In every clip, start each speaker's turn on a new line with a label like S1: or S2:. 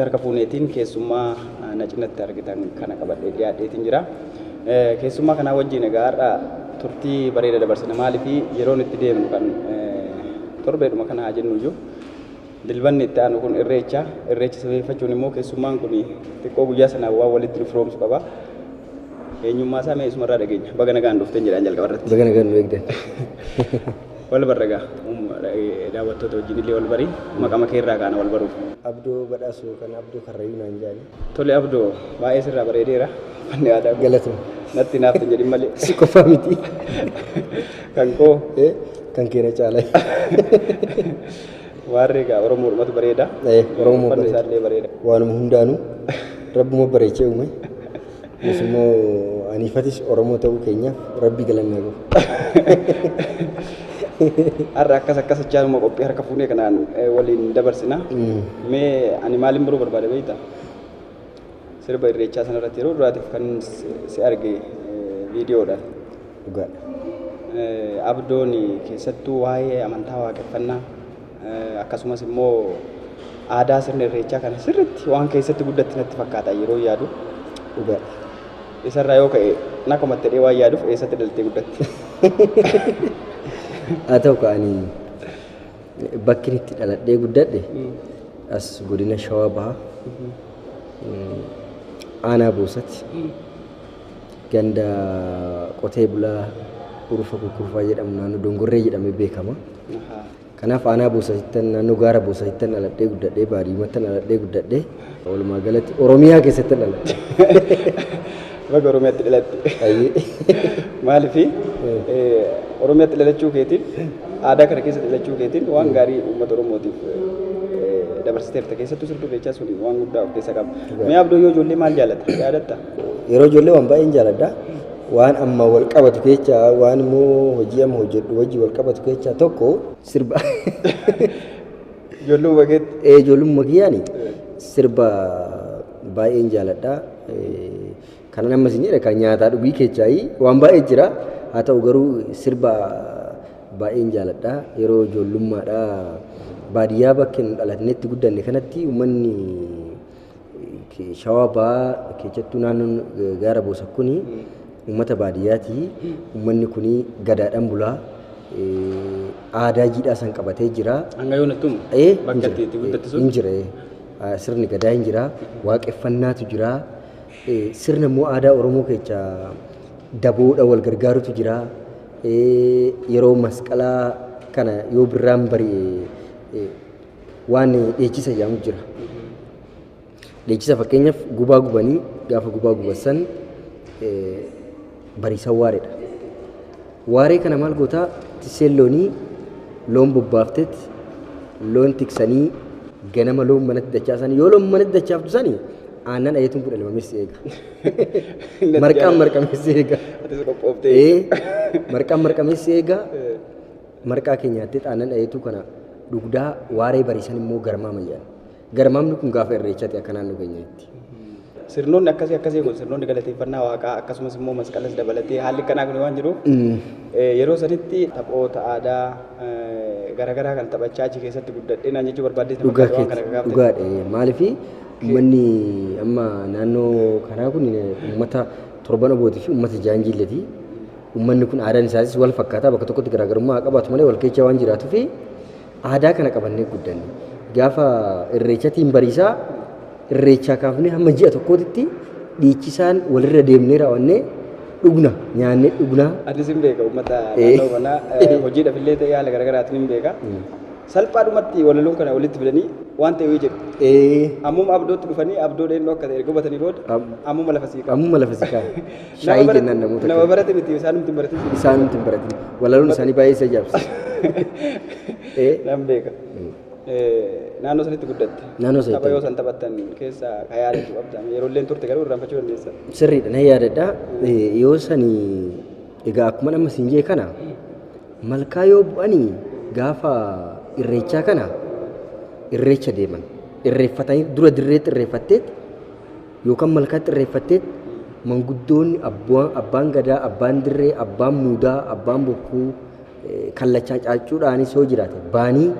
S1: Harka fuuneetiin keessummaa na cinatti argitan kana qabadhee dhiyaadheetiin jira. Keessummaa kanaa wajjin egaa har'a turtii bareeda dabarsina. Maaliif yeroon itti deemnu kan torbeedhuma kana haa jennu iyyuu dilbanni itti aanu kun irreecha. Irreecha sabeeffachuun immoo keessummaan kun xiqqoo guyyaa sanaa waan walitti nu firoomsu qaba. Eenyummaa isaa mee isumarraa dhageenya. Baga nagaan dhufteen jedhaan jalqaba irratti.
S2: Baga nagaan nu eegdan.
S1: Wal barra daawwattoota wajjin illee wal barii maqaa kee irraa kaana wal baruuf.
S2: Abdoo Badhaasoo kan Abdoo Karrayyuu naan jedhani.
S1: Tole Abdoo, baay'ee sirraa bareedeera. Uffanni aadaa kun.
S2: Galatuma.
S1: Natti naaf hin jedhin malee.
S2: Si qofaa miti.
S1: Kan koo.
S2: Kan keenya caalaa.
S1: Waarri egaa Oromoodhumatu bareeda.
S2: Oromoo
S1: Uffanni
S2: bareeda.
S1: Isaallee bareeda.
S2: Waanuma hundaanuu rabbuma bareechee uume. Nus immoo aniifatis Oromoo ta'uu keenyaaf rabbi galannaa qabu.
S1: Har'a akkas akkas jechaanuma qophii harka fuunee kanaan waliin dabarsina. Mee ani maaliin biroo barbaada beektaa? Sirba irreechaa sanarratti yeroo duraatiif kan si arge viidiyoodhaan.
S2: Dhugaadha.
S1: Abdoon keessattuu waa'ee amantaa waaqeffannaa akkasumas immoo aadaa sirna irreechaa kana sirriitti waan keessatti guddatti natti fakkaata yeroo yaadu.
S2: Dhugaadha.
S1: Isarraa yoo ka'e na komatte dhee waan yaaduuf eessatti dhaltee guddatte?
S2: Haa ta'u ka'anii bakki itti dhaladhee guddadhe as godina Shawaa Bahaa aanaa Boosatti ganda qotee bulaa Urufa Kukurfaa jedhamu naannoo Dongorree jedhamee beekama. Kanaaf aanaa Boosatittan naannoo gaara Boosatittan dhaladhee guddadhee baadiyyaattan dhaladhee guddadhee walumaa galatti Oromiyaa keessatti dhaladhe.
S1: Baga Oromiyaatti dhalatte. Maaliif Oromiyaatti dhalachuu keetiin aadaa kana keessa dhalachuu keetiin waan gaarii uummata Oromootiif dabarsiteerta. Keessattuu sirbi irreechaa sun waan guddaa of keessaa qaba. Mee Abdoo, yoo ijoollee maal jaalatta? Yaadatta?
S2: Yeroo ijoollee waan baay'een jaaladha. Waan amma wal qabatu keessaa waan immoo hojii amma hojjedhu wajjin wal qabatu keessaa tokko sirba.
S1: Ijoollummaa keetti?
S2: Ijoollummaa kiyyaani sirba baay'een jaaladha. Kanan amma isin jedhe kan nyaataa dhugii keessaa waan baay'ee jira. Haa ta'u garuu sirba baay'een jaaladha. Yeroo ijoollummaadha baadiyyaa bakka nu dhalatnetti guddanne kanatti uummanni Shawaa Bahaa keessattuu naannoon gaara Boosa kuni uummata baadiyyaati. Uummanni kuni gadaadhaan bulaa. Aadaa jiidhaa san qabatee jira.
S1: Hanga yoonattuu bakka itti guddatte sun?
S2: Hin jira. Sirni gadaa hin jira. Waaqeffannaatu jira. Sirna immoo aadaa Oromoo keessaa daboodha wal gargaarutu jira. Yeroo masqalaa kana yoo birraan bari'e waan dheechisa jedhamu jira. Dheechisa fakkeenyaaf gubaa gubanii gaafa gubaa guban bariisan waareedha. Waaree kana maal gootaa tisseen loonii loon bobbaafteet loon tiksanii ganama loon manatti dachaasanii yoo loon manatti dachaaftu sanii aannan ayeetuun kudha lama si eega. Marqaan marqamee si eega.
S1: Atis qophooftee.
S2: Marqaan marqamee si eega. Marqaa keenya nyaattee aannan ayeetuu kana dhugdaa waaree bariisan immoo garmaama jedhan. Garmaamni kun gaafa irreechaati akka naannoo keenyaatti.
S1: Sirnoonni akkasii akkasii kun sirnoonni galateeffannaa waaqaa akkasumas immoo masqalas dabalatee haalli kanaa kun waan jiruuf yeroo sanitti taphoota aadaa garaagaraa kan taphachaa achi keessatti guddadhee naan jechuu barbaadde.
S2: Dhugaa keeti, dhugaadha. Maaliif uummanni amma naannoo kanaa kun uummata torban obootii fi uummata jaanjiilleeti. Uummanni kun aadaan isaanis wal fakkaataa bakka tokkotti garaagarummaa haa qabaatu malee wal keessa waan jiraatuu fi aadaa kana qabannee guddanne. Gaafa irreechatiin bariisaa irreechaa kaafnee hamma ji'a tokkootitti dhiichisaan walirra deemnee raawwannee dhugna, nyaannee dhugna.
S1: Atis hin beeka uummata naannoo kanaa hojiidhaaf illee ta'ee haala garaagaraatiin hin beeka. Salphaadhumatti walaloon kana walitti fidanii waan ta'e jedhu. Ammuma Abdootti dhufanii Abdoo dheennoo akka ta'e erga hubatanii booda ammuma lafa sii kaa'u.
S2: Ammuma lafa sii kaa'u. Shaayii jennaan namoota.
S1: Nama barate miti, isaanumti hin baratin.
S2: Isaanumti hin baratin. Walaloon isaanii baay'ee isa ajaa'ibsa.
S1: Nan beeka. Naannoo sanitti guddatte.
S2: Naannoo sanitti.
S1: Tapha yoo san taphattan keessa ka yaadatu qabda. Yeroo illee turte garuu irraanfachuu dandeessa.
S2: Sirriidha, nan yaadadha. Yoo sani egaa akkuma amma siin jee kana Malkaa yoo bu'anii gaafa irreechaa kana irreecha deeman. Irreeffatanii dura dirreetti irreeffatteet yookaan malkaatti irreeffatteet manguddoonni abbaan gadaa, abbaan dirree, abbaan muudaa, abbaan bokkuu kallachaa caacuudhaanis yoo jiraate baanii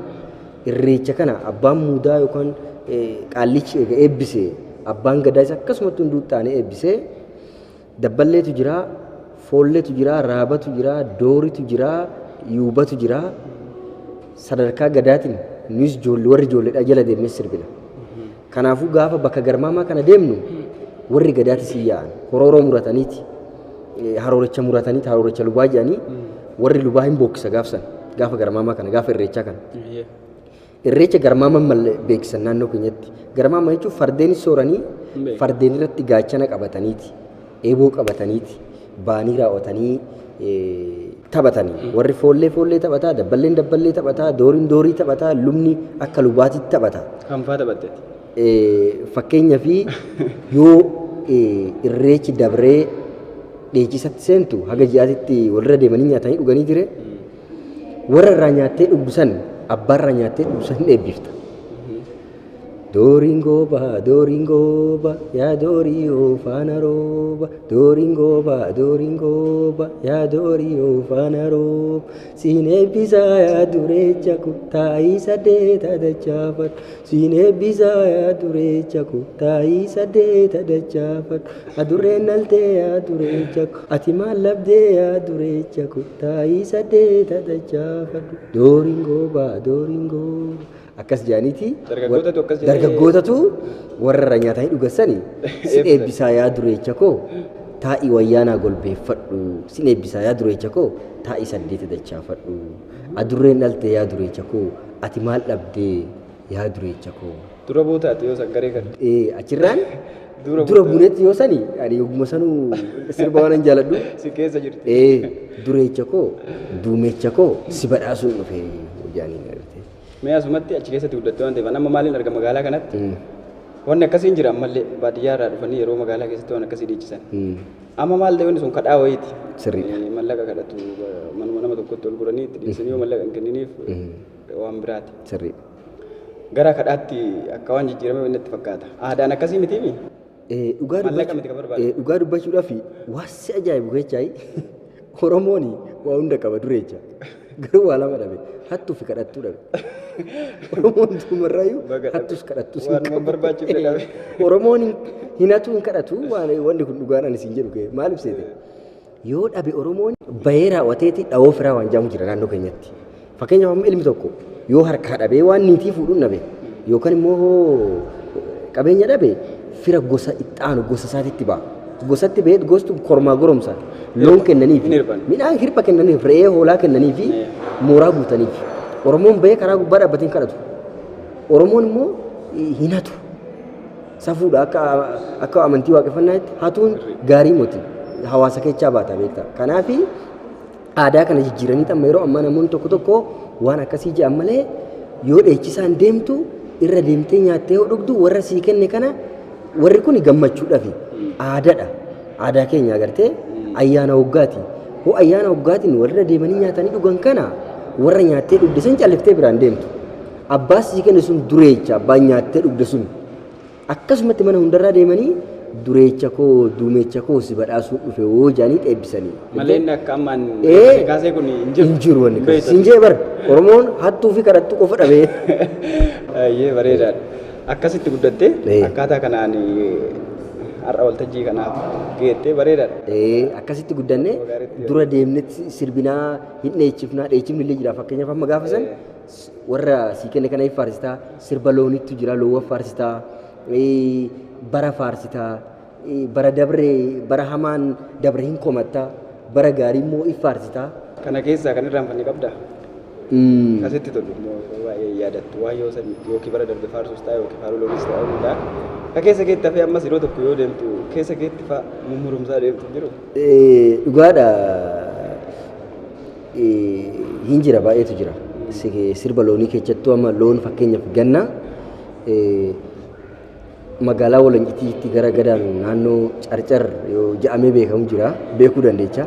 S2: irreecha kana abbaan muudaa yookaan qaallichi eega eebbise abbaan gadaas akkasumatti hunduu taanee eebbisee dabballeetu jira, foolleetu jira, raabatu jira, dooritu jira, yuubatu jira. Sadarkaa gadaatiin nuyis ijoollee warri ijoolleedhaa jala deemnee sirbina. Kanaafuu gaafa bakka garmaamaa kana deemnu warri gadaatis hin yaa'an. Horooroo murataniiti. Harooricha murataniiti harooricha lubaa jedhanii warri lubaa hin bookkisa gaafsan gaafa garmaamaa kana gaafa irreechaa kana. Irreecha garmaama malee beeksisan naannoo keenyatti. Garmaama jechuun fardeenis sooranii fardeen irratti gaachana qabataniiti. Eeboo qabataniiti. Baanii raawwatanii taphatanii. Warri foollee foollee taphataa, dabballeen dabballee taphataa, dooriin doorii taphataa, lubni akka lubaatitti taphata.
S1: Kan faa taphatteeti?
S2: Fakkeenyaa fi yoo irreechi dabree dheechisatti seentu haga ji'aatitti walirra deemanii nyaatanii dhuganii jire warra irraa nyaattee dhugdu san abbaa irraa nyaattee dhugdu san hin eebbifta. Dooriin gooba, dooriin gooba, yaa doorii yoo faana rooba. Dooriin gooba, dooriin gooba, yaa doorii yoo faana rooba. Siin eebbisaa yaa dureecha ko, taa'ii saddeeta dachaafadhu. Siin eebbisaa yaa dureecha ko, taa'ii saddeeta dachaafadhu. Adurreen dhaltee yaa dureecha ko, ati maal labdee yaa dureecha ko, taa'ii saddeeta dachaafadhu. Dooriin gooba, dooriin gooba. Akkas jedhaniiti.
S1: Dargaggootatu akkas jedhee-
S2: Dargaggootatu warra irra nyaatanii dhugan sani sin eebbisaa yaa dureecha koo taa'ii wayyaanaa golbeeffadhu. Sin eebbisaa yaa dureecha koo taa'ii saddeeta dachaafadhu. Adurreen dhalte yaa dureecha koo ati maal dhabdee yaa dureecha koo.
S1: Dura buutaati yoo san garee kana.
S2: Achirraan
S1: Dura
S2: dura buunetti yoo sani ani oguma sanuu sirba waan hin jaaladhu.
S1: Si keessa jirti.
S2: Dureecha koo duumecha koo si badhaasuun dhufe jedhanii agartee.
S1: Mee asumatti achi keessatti guddatte waan ta'eef amma maaliin arga magaalaa kanatti? Wanni akkasii hin jira ammallee baadiyyaa irraa dhufanii yeroo magaalaa keessatti waan akkasii dhiichisan. Amma maal ta'e wanni sun kadhaa wayiiti.
S2: Sirriidha.
S1: Mallaqa kadhatu manuma nama tokkotti ol guranii itti dhiisanii yoo mallaqa hin kenniniif waan biraati.
S2: Sirriidha.
S1: Gara kadhaatti akka waan jijjiirame natti fakkaata. Aadaan akkasii mitiimi? Maallaqa miti kan barbaadu.
S2: Dhugaa dubbachuudhaaf waan si ajaa'ibu keechaayi Oromoon waa hunda qaba dureecha. Garuu waa lama dhabe. Hattuu fi kadhattuu dhabe. Oromoon duumarraayyuu
S1: Baga dhabe.
S2: hattus kadhattus hin
S1: Waanuma
S2: qabu.
S1: barbaachifne dhabe.
S2: Oromoon hin hatu hin kadhatu waan wanni kun dhugaan ani siin jedhu kee maal ibseete? Yoo dhabe Oromoon bahee raawwateeti dhawoo firaa waan jedhamu jira naannoo keenyatti. Fakkeenyaaf amma ilmi tokko yoo harkaa dhabee waan niitii fuudhuun dhabe yookaan immoo qabeenya dhabe fira gosa itti aanu gosa isaatitti ba'a. Gosatti bahee gosti kormaa goromsa loon kennaniif
S1: Hin hirban.
S2: midhaan hirba kennaniif re'ee hoolaa kennaniif mooraa guutaniif. Oromoon bahee karaa gubbaa dhaabbatee hin kadhatu. Oromoon immoo hin hatu. Safuudha akka amantii waaqeffannaatti hatuun gaarii miti. Hawaasa keessaa baata beektaa. Kanaafi aadaa kana jijjiiranii amma yeroo ammaa namoonni tokko tokko waan akkasii jedhan malee yoo dheechisaan deemtu irra deemtee nyaattee yoo dhugdu warra sii kenne kana warri kun gammachuudhaafi aadaadha. Aadaa keenya agartee ayyaana waggaati. Hoo ayyaana waggaatiin walirra deemanii nyaatanii dhugan kana warra nyaattee dhugde san calliftee biraan deemtu. Abbaa sii kenne sun dureecha abbaan nyaattee dhugde sun. Akkasumatti mana hundarraa deemanii dureecha koo duumecha koo si badhaasuun dhufe hoo jedhanii eebbisanii.
S1: Malee inni akka ammaan kaasee kun hin jiru.
S2: Hin jiru wanni
S1: Hin
S2: kun.
S1: beektu.
S2: Siin jee bar Oromoon hattuu fi kadhattuu qofa dhabee.
S1: Ayyee bareedaadha. Akkasitti guddattee akkaataa kanaan har'a waltajjii kanaaf geettee bareedaadha.
S2: Akkasitti guddanne dura deemnetti sirbinaa hin dheechifnaa dheechifni illee jira fakkeenyaaf amma gaafa san warra sii kenne kana faarsitaa sirba loonittu jira loowwan faarsitaa bara faarsitaa bara dabre bara hamaan dabre hin komattaa bara gaarii immoo if faarsitaa.
S1: Kana keessaa kan irraanfanne qabdaa? Akkasitti tolu immoo yeroo baay'ee yaadattu waan yoo san yookiin bara darbe faarsus ta'a yookiin faaruu loonis ta'a hundaa. Ka keessa keetti hafee ammas yeroo tokko yoo deemtu keessa keetti fa'a mummurumsaa deemtu hin jiru.
S2: Dhugaadha hin jira baay'eetu jira. Sirba loonii keessattuu amma loon fakkeenyaaf ganna magaalaa Walancitiitti gara gadaanu naannoo Carcar yoo jedhamee beekamu jira beekuu dandeecha.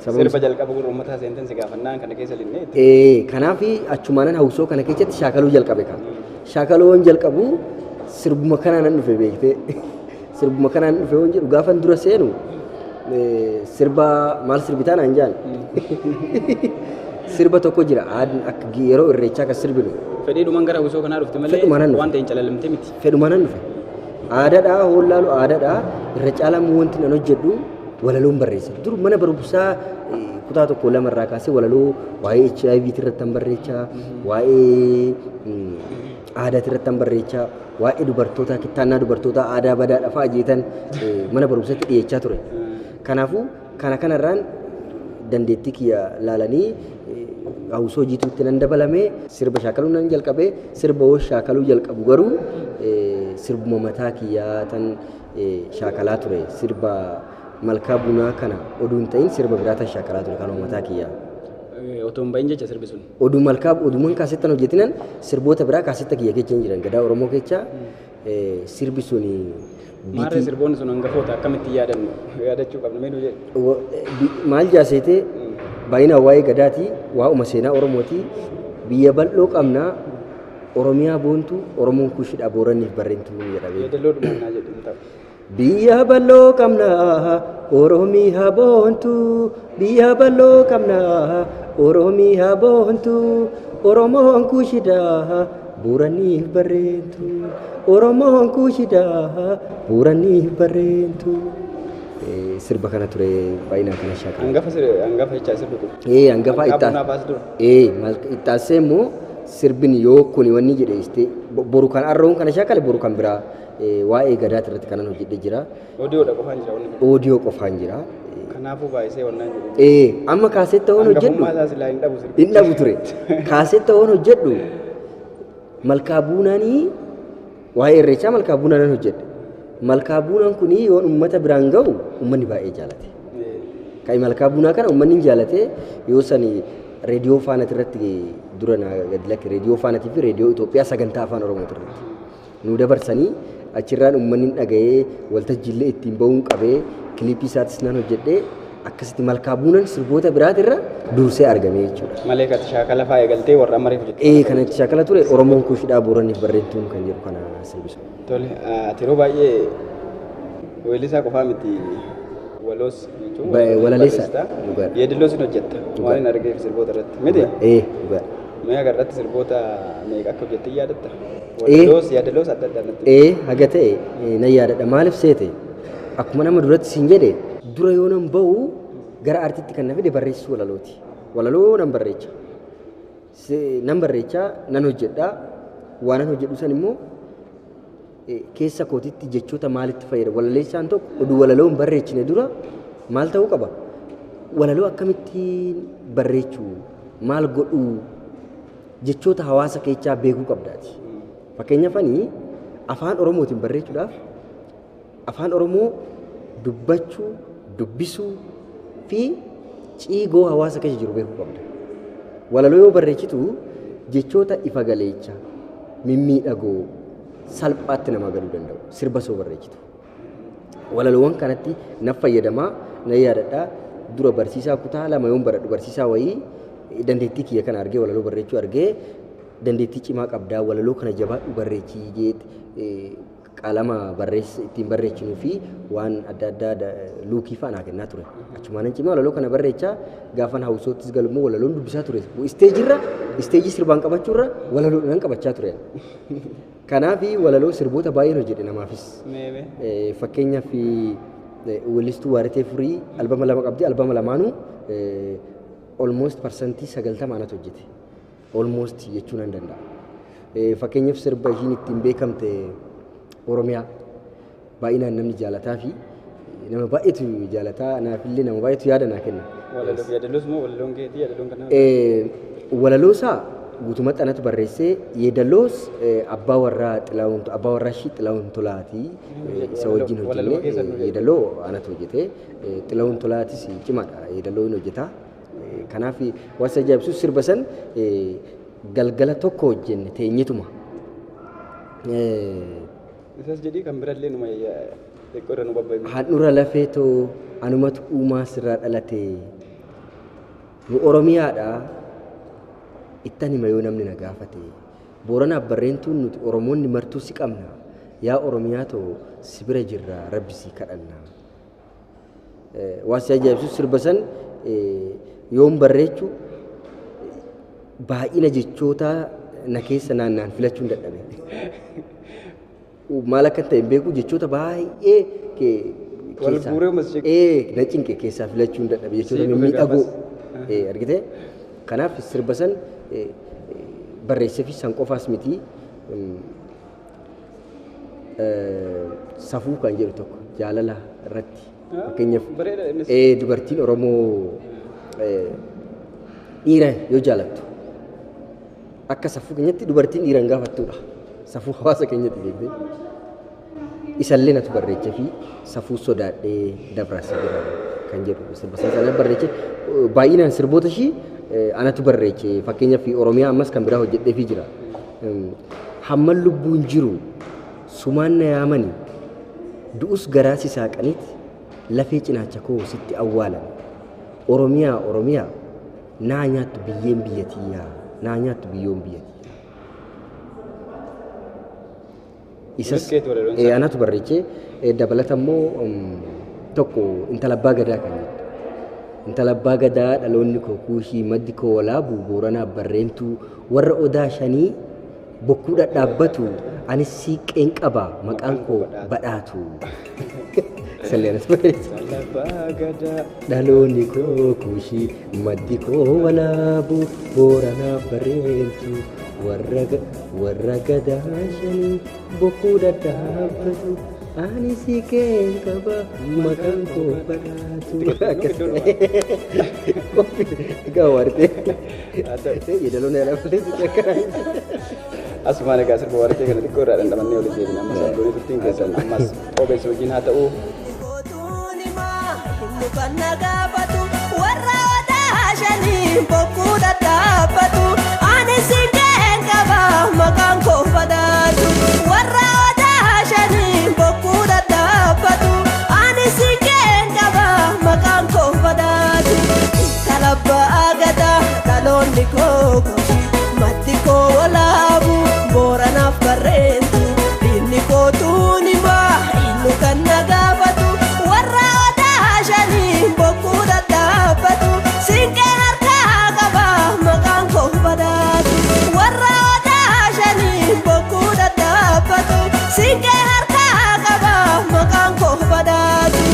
S1: Sirba jalqaba gurra uummataa seentan si gaafannaan kana keessa linnee itti.
S2: Kanaaf achumaanan hawwisoo kana keessatti shaakaluu jalqabe kan. Shaakaluu waan jalqabu sirbuma kanaan dhufe beektee. Sirbuma kanaan dhufe waan jedhu gaafan dura seenu sirba maal sirbitaa naan jaan. Sirba tokko jira akka yeroo irreechaa kan sirbinu.
S1: Fedhiidhumaan gara hawwisoo kanaa dhufte malee waan ta'e hin calalamte miti.
S2: Fedhumaan dhufe. Aadaadhaa hoollaalu aadaadhaa irra caalaa wanti nan hojjedhu walaloon barreessa. Dur mana barumsaa kutaa tokko lama irraa kaasee walaloo waa'ee HIV irratti han barreechaa, waa'ee aadaa irratti han barreechaa, waa'ee dubartootaa kittaannaa dubartootaa aadaa badaadha fa'aa jeetan mana barumsaatti dhiyeechaa ture. Kanaafuu kana kanarraan dandeettii kiyya laalanii hawwisoo jiituutti nan dabalame sirba shaakaluu nan jalqabe sirba hoo shaakaluu jalqabu garuu sirbuma mataa kiyyaa tan shaakalaa ture sirba malkaa bunaa kana oduu hin ta'in sirba biraa tan shaakalaa ture kanuma mataa kiyyaa.
S1: Otoo hin bahin jecha sirbi sun.
S2: Oduu malkaa oduuman kaasettan hojjetinan sirboota biraa kaasetta kiyya keessa hin jiran gadaa Oromoo keessa sirbi sun.
S1: Maarree sirboonni sun hangafoota akkamitti yaadannu yaadachuu qabna mee nu jedhi.
S2: Maal jaaseetee baay'inaan waa'ee gadaatii waa'uma seenaa Oromootii biyya bal'oo qabnaa Oromiyaa boontuu Oromoon kushidha booranniif barreentuu jedhamee.
S1: Yeedaloo dhumaannaa jedhu hin ta'u.
S2: Biyya bal'oo qabnaa Oromiyaa boontuu biyya bal'oo qabnaa Oromiyaa boontuu Oromoon kushidha booranniif barreentuu Oromoon kushidha booranniif barreentuu. Sirba kana ture baay'inaan kana shaakala.
S1: Hangafa jechaa sirbi kun.
S2: Hangafa
S1: Malkaa bunaa baas dura.
S2: Ittaansee immoo sirbin yoo kuni wanni jedhe boru kan arroon kana shaakale boru kan biraa waa'ee gadaati irratti kanan hojjedhee jira.
S1: Oodiyoodha qofaan jira wanni kun.
S2: Oodiyoo qofaan jira.
S1: Kanaafuu baay'isee wannaan jedhu.
S2: Amma kaasetta hoon hojjedhu.
S1: Hangafummaa isaa silaa hin dhabu sirbi.
S2: Hin dhabu ture. Kaasetta hoon hojjedhu malkaa buunaanii waa'ee irreechaa malkaa buunaanan hojjedhe. Malkaa buunaan kuni yoon uummata biraan ga'u uummanni baay'ee jaalate. Kan malkaa buunaa kana uummanni hin jaalate yoo sani reediyoo faanati irratti dura gadi lakke reediyoo faanatii fi reediyoo Itoophiyaa sagantaa afaan Oromoo irratti nu dabarsanii achirraan uummanni dhaga'ee waltajjiillee ittiin ba'uun qabee kiliipii isaatis nan hojjedhee akkasitti malkaa buunaan sirboota biraatirra dursee argame jechuudha.
S1: Malee kan shaakala fa'aa eegaltee warra amma reefu jettu.
S2: Kan itti shaakala ture Oromoon kushidhaa booranniif barreentuun kan jedhu kana sirbisu.
S1: Tole ati yeroo baay'ee weellisaa qofaa miti waloos jechuun
S2: walaleessa dhugaadha.
S1: Yeedalloos hin hojjetta waan hin argeef sirboota irratti miti?
S2: Dhugaadha.
S1: Mee agarratti sirboota meeqa akka hojjette yaadatta? Walaloos yaadalloos adda addaa natti.
S2: Haga ta'e nan yaadadha maaliif seete akkuma nama duratti siin jedhe dura yoo nan ba'u gara aartiitti kan na fide barreessuu walalooti. Walaloo nan barreecha. Nan barreechaa nan hojjedha. Waan nan hojjedhu san immoo keessa kootitti jechoota maalitti fayyada? Walaleessaan tokko oduu walaloo hin barreechine dura maal ta'uu qaba? Walaloo akkamittiin barreechuu? Maal godhuu? Jechoota hawaasa keessaa beekuu qabdaati. Fakkeenyaaf ani afaan Oromootiin barreechuudhaaf afaan Oromoo dubbachuu, dubbisuu fi ciigoo hawaasa keessa jiru beekuu qabda. Walaloo yoo barreechitu jechoota ifa galeecha, mimmiidhagoo, salphaatti nama galuu danda'u sirba soo barreechitu. Walaloowwan kanatti na fayyadamaa na yaadadhaa dura barsiisaa kutaa lama yoon baradhu barsiisaa wayii dandeettii kiyya kana argee walaloo barreechuu argee dandeettii cimaa qabdaa walaloo kana jabaadhu barreechii jeet qalama ittiin barreechinuu fi waan adda addaa luukii fa'aa naa kennaa ture. Achumaanan cimaa walaloo kana barreechaa gaafan hawwisoottis galu immoo walaloon dubbisaa ture. Isteejirra isteejii sirbaan qabachuurra walaloodhaan qabachaa ture. Kanaaf walaloo sirboota baay'een hojjedhe namaafis. Fakkeenyaaf weellistuu Waaritee Furii albama lama qabdi albama lamaanuu almost 90% anatu hojjete. Almost jechuu nan danda'a. Fakkeenyaaf sirba ishiin ittiin beekamte Oromiyaa baay'inaan namni jaalataa fi nama baay'eetu jaalataa naafillee nama baay'eetu yaada naa kenna.
S1: Yaadalloos moo walaloon keetii yaadalloon kanaa?
S2: Walaloo isaa guutumatti anatu barreessee yeedalloos abbaa warraa Xilahuun abbaa warraa ishii Xilahuun Tolaatii isa wajjin hojjenne yeedaloo anatu hojjete Xilahuun Tolaatis cimaadha yeedaloo hin hojjeta. Kanaaf waan isa ajaa'ibsiisu sirba san galgala tokko hojjenne teenyetuma.
S1: Isas jedhii kan birallee numa xiqqoo irra nu babba'imu.
S2: Handhuura lafee too anumatu uumaa sirraa dhalate Nu Oromiyaadha ittan hima yoo namni na gaafate. Booranaaf Barreentuun nuti Oromoonni martuu si qabna. Yaa Oromiyaa too si bira jirra rabbi si kadhanna. Waan si ajaa'ibsiisu sirba san yoon barreechu baay'ina jechoota na keessa naannaan filachuun dadhabe. Maal akka ta'e hin beeku jechoota baay'ee
S1: Wal guuree uummas
S2: na cinqe keessaa filachuun dadhabe jechoota
S1: Sii dhufe
S2: mimmiidhagoo
S1: gaafas.
S2: Argite kanaaf sirba san barreessee fi san qofaas miti safuu kan jedhu tokko jaalala irratti fakkeenyaaf
S1: Bareeda innis.
S2: Dubartiin Oromoo dhiira yoo jaalattu akka safuu keenyatti dubartiin dhiira hin gaafattudha. Safuu hawaasa keenyatti beektee. Isallee natu barreechee fi safuu sodaadhee dabraas jira kan jedhu sirba sana sana barreechee baay'inaan sirboota ishii anatu barreeche fakkeenyaaf Oromiyaa ammas kan biraa hojjedheefii jira. Hamman lubbuun jiru sumaan na yaamani du'us garaa si saaqaniit lafee cinaacha koo sitti awwaalan. Oromiyaa Oromiyaa naa nyaattu biyyeen biyya tiyyaa naa nyaattu biyyoon biyya tiyyaa. Isas
S1: Kunis keetu walaloon isaa.
S2: Anatu barreechee dabalata immoo tokko intala abbaa gadaa kan jettu. Intala abbaa gadaa dhaloonni koo kuushii maddi koo walaabuu Booranaa Barreentuu warra odaa shanii bokkuu dhadhaabbatu anis siiqqeen qaba maqaan koo badhaatu. Isallee anatu barreesse.
S1: Alaabaa gadaa.
S2: Dhaloonni koo kuushii maddi koo walaabuu Booranaa Barreentuu warra gadaa shanii bokkuu dhadhaabbatu ani siiqqeen qaba maqaan koo badhaatu. Akkas ta'e. Egaa waartee. Yeedaloon yaala balleessite akkana.
S1: Asumaan egaa sirba waartee kana xiqqoo irraa dhandhamannee walitti deebina. Ammas abboonni turtiin keessan ammas OBS wajjin haa ta'u.
S3: Kan na gaafatu warra odaa shanii bokkuu dhadhaabbatu ani siiqqeen qaba maqaan koo badhaatu warra odaa shanii bokkuu dhadhaabbatu ani siiqqeen qaba maqaan koo badhaatu intala abbaa gadaa dhaloonni koo kuushi maddi koo walaabu Booranaaf Barreentu diinni koo tuunimaa innu kan na gaafatu warra odaa shanii bokkuu dhadhaabbatu siinqee harkaa qaba maqaan koo badhaatu warra odaa shanii bokkuu dhadhaabbatu siinqee harkaa qaba maqaan koo badhaatu.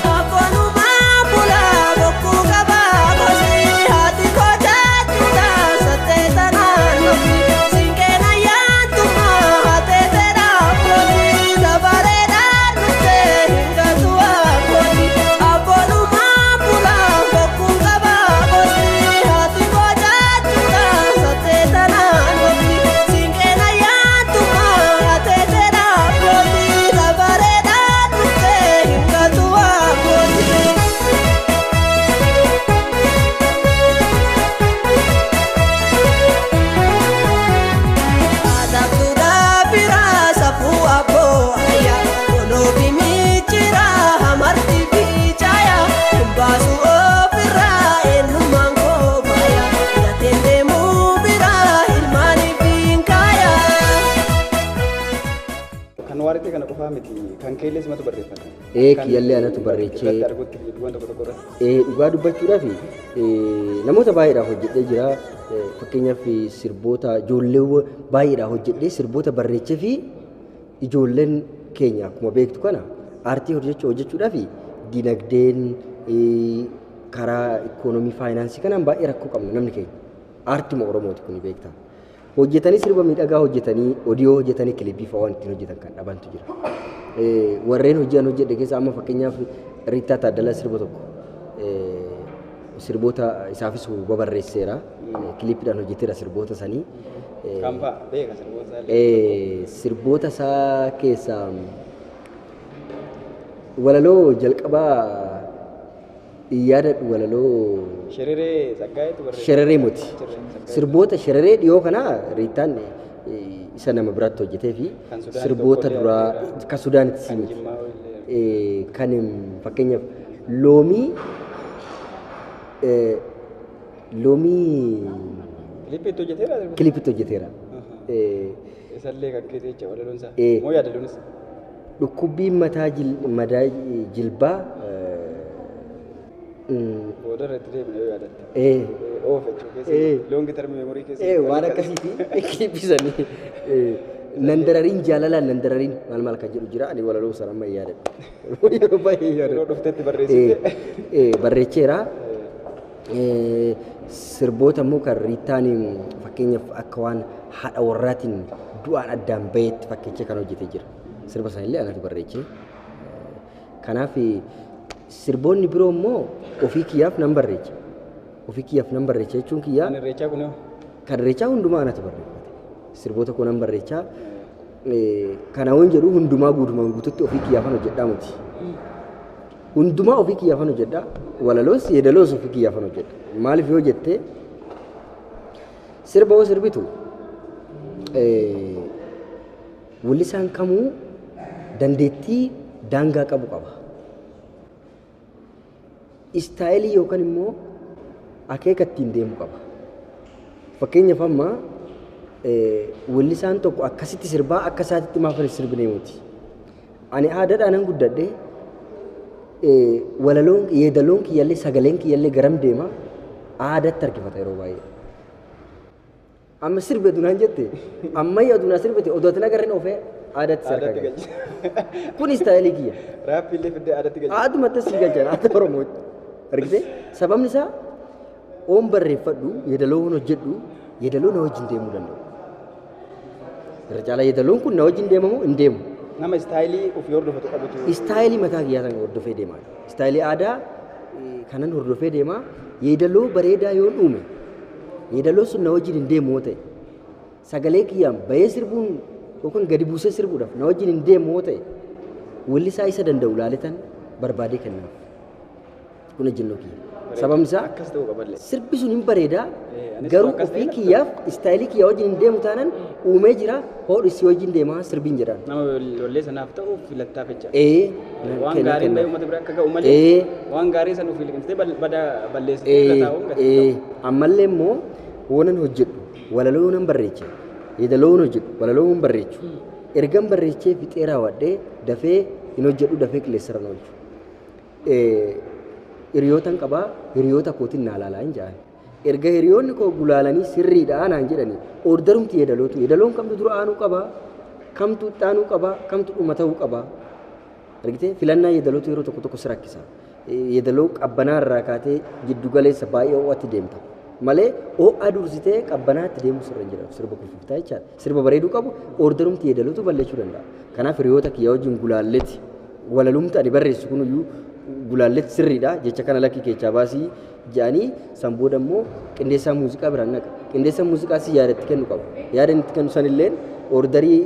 S3: Abboonuma bulaa bokkuu qaba gosi haati koo jaachuudha sattee tanaan nofi siinqeen ayyaantuma haatee fedhaa kooti dabareedhaan dhuftee hin galtu akkooti. Abboonuma bulaa bokkuu qaba gosi haati koo jaachuudha sattee tanaan nofi siinqeen ayyaantuma haatee fedhaa kooti dabareedhaan dhuftee hin galtu akkooti. Adabduudhaa biraa safuu abboo ayyaa konoofi miichiraa hamarti fiicaaya hin baasu ofirraa eenyummaan koo faaya gateen deemuu biraa ilmaaniif hin kaaya.
S1: Kan waartee kana qofaa miti kan keellee simatu barreeffata.
S2: Kiyyallee anatu barreechee.
S1: Irratti argutti viidiyoowwan tokko tokko irratti.
S2: Dhugaa dubbachuudhaaf namoota baay'eedhaaf hojjedhee jira. Fakkeenyaaf sirboota ijoollee baay'eedhaaf hojjedhee sirboota barreechee fi ijoolleen keenya akkuma beektu kana aartii hojjechuudhaaf dinagdeen karaa ikoonoomii faayinaansii kanaan baay'ee rakkoo qabna namni keenya. Aartuma Oromooti kun beektaa. Hojjetanii sirba miidhagaa hojjetanii odiyoo hojjetanii kilippii fa'aa waan ittiin hojjetan kan dhabantu jira. Warreen hojii an hojjedhe keessa amma fakkeenyaaf Riittaa Taaddalaa sirba tokko sirboota isaafis babarreesseera. Kilippiidhaan hojjeteera sirboota sanii.
S1: Kan fa'a beeka sirboota isaa illee.
S2: Sirboota isaa keessaa walaloo jalqabaa hin yaadadhu walaloo
S1: Shiriree Tsaggaa'eetu barreesse.
S2: Shereree moti.
S1: Shireree Tsaggaa'ee.
S2: Sirboota shereree dhiyoo kana Riittaan Isa nama biraatti hojjetee fi sirboota duraa kan Sudaanitti simiti. Kan fakkeenyaaf loomii
S1: Kilipitti hojjeteera?
S2: Kilipitti hojjeteera.
S1: Isallee kan keessa jecha walaloon isaa. Moo yaadaloonis?
S2: Dhukkubbiin mataa madaa jilbaa.
S1: Booda irratti deemna yoo yaadatte. Oof jechuu keessa. Long term memory keessa.
S2: Waan akkasiiti kilipisanii. Nan darariin jaalalaan nan darariin maal maal kan jedhu jira ani walaloo sana amma yaadadhu. Yeroo baay'ee yaadadhu.
S1: Yeroo dhuftetti barreessite.
S2: Barreecheera. Sirboota immoo kan Riittaan fakkeenyaaf akka waan haadha warraatiin du'aan addaan baheetti fakkeechee kan hojjetee jira. Sirba sanillee anatu barreechee. Kanaaf sirboonni biroo immoo ofii kiyyaaf nan barreecha. Ofii kiyyaaf nan barreecha jechuun kiyyaa.
S1: Kan irreechaa kunoo?
S2: Kan irreechaa hundumaa anatu barreeffate. Sirboota koo nan barreechaa. Kana waan jedhu hundumaa guutumaan guututti ofii kiyyaafan hojjedhaa miti. Hundumaa ofii kiyyaafan hojjedhaa. Walaloos yeedaloos ofii kiyyaafan hojjedha. Maaliif yoo jette sirba yoo sirbitu wallisaan kamuu dandeettii daangaa qabu qaba. Istaayilii yookaan immoo akeeka ittiin deemu qaba. Fakkeenyaaf amma wallisaan tokko akkasitti sirbaa akka isaatitti maaf hin sirbine miti. Ani aadaadhaan guddadhe walaloon yeedaloon kiyyallee sagaleen kiyyallee garam deema aadaatti harkifata yeroo baay'ee. Amma sirbe dunaan jette ammayyaa dunaa sirbite odoo ati nagarreen oofee aadaatti sarkaa galcha. Kun istaayilii kiyya.
S1: Raappiillee fiddee aadaatti galcha.
S2: Aadumatti si galchan aada Oromootti. Argitee sababni isaa oon barreeffadhu yeedaloo oon hojjedhu yeedaloo na wajjin deemuu danda'u. Irra caalaa yeedaloon kun na wajjin deemamu hin deemu.
S1: Nama istaayilii ofii hordofatu qabutu.
S2: Istaayilii mataa kiyyaa sana hordofee deemaa. Istaayilii aadaa kanan hordofee deemaa. Yeedaloo bareedaa yoon uume yeedaloo sun na wajjin hin deemu yoo ta'e sagalee kiyyaan bahee sirbuun yookaan gadi buusee sirbuudhaaf na wajjin hin deemu yoo ta'e wallisaa isa danda'u laaletan barbaadee kennaaf. Kun ejjennoo kiyya. Sababni isaa sirbi sun hin bareedaa garuu ofii kiyyaaf istaayilii kiyyaa wajjin hin deemu taanaan uumee jira hodhu si wajjin deemaa sirbiin jedhaan.
S1: Nama wallee sanaaf ta'u filattaaf jecha. Waan gaariin bahee uummata bira akka ga'u malee waan gaarii san ofii liqimsitee balleessitee bira taa'uun gatii
S2: qabu. Ammallee immoo waanan hojjedhu walaloo nan barreeche yeedaloo nan hojjedhu walaloo nan barreechu ergan barreechee fixee raawwadhee dafee hin hojjedhu dafee qilleensarra hin oolchu. Hiriyootan qabaa hiriyoota kootiin naa laalaa hin jedhan. Erga hiriyoonni koo gulaalanii sirriidha naan jedhanii ordarumti yeedalootu yeedaloon kamtu dura aanuu qabaa kamtu itti qabaa kamtu dhuma ta'uu qabaa. Argitee filannaa yeedalootu yeroo tokko tokko si rakkisa. Yeedaloo qabbanaa irraa kaatee jiddu galeessa baay'ee ho'aatti deemta. Malee ho'aa dursitee qabbanaatti deemuu sirra hin jedhamu sirba kuffiftaa jechaadha. Sirba bareeduu qabu ordarumti yeedalootu balleessuu danda'a. Kanaaf hiriyoota kiyyaa wajjin gulaalleeti walalumti ani barreessu kunuyyuu gulaalletti sirriidha jecha kana lakkii keessaa baasii jedhanii san booda immoo qindeessaa muuziqaa biraan naqa. Qindeessaa muuziqaa si yaada itti kennu qaba. Yaada itti kennu sanillee ordarii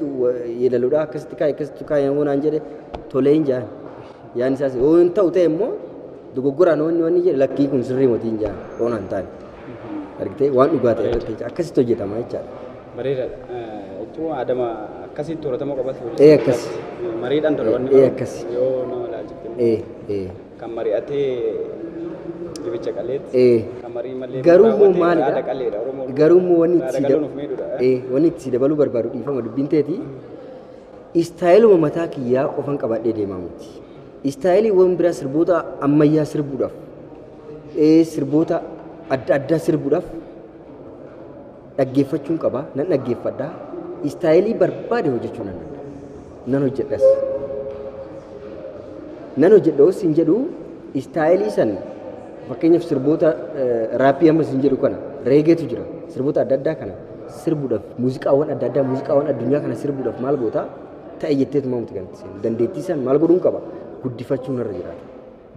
S2: yeedaloodhaa akkasitti kaa'e akkasitti kaa'e yoo naan jedhe tolee hin jedhan. Yaadni isaas yoo hin ta'u ta'e immoo dogoggoraan wanni wanni jedhe lakkii kun sirrii mootii hin jedhan yoo naan taane. Argitee waan dhugaa ta'e irratti akkasitti hojjetama jechaadha.
S1: Bareedaadha. Jechuun aadama akkasitti horatamuu qabatu.
S2: Akkas.
S1: Mariidhaan tola wanni
S2: akkas.
S1: Yoo nama laalchifte. Kan mari'atee dibicha qaleetti. Kan marii malee
S2: Garuu immoo maalidha? Garuu immoo wanni itti si dabaluu barbaadu dhiifama dubbiin teeti. Istaayiluma mataa kiyyaa qofan qabadhee deemaa miti. Istaayiliiwwan biraa sirboota ammayyaa sirbuudhaaf sirboota adda addaa sirbuudhaaf dhaggeeffachuun qaba. Nan dhaggeeffadha. Istaayilii barbaade hojjechuu nan danda'a. Nan hojjedhas. Nan hojjedha hin jedhu istaayilii san fakkeenyaaf sirboota raappii amma hin jedhu kana reegeetu jira. Sirboota adda addaa kana sirbuudhaaf muuziqaawwan adda addaa muuziqaawwan addunyaa kana sirbuudhaaf maal goota ta'e jetteetu maamuti kan itti seenu. Dandeettii san maal godhuun qaba guddifachuun irra jiraata.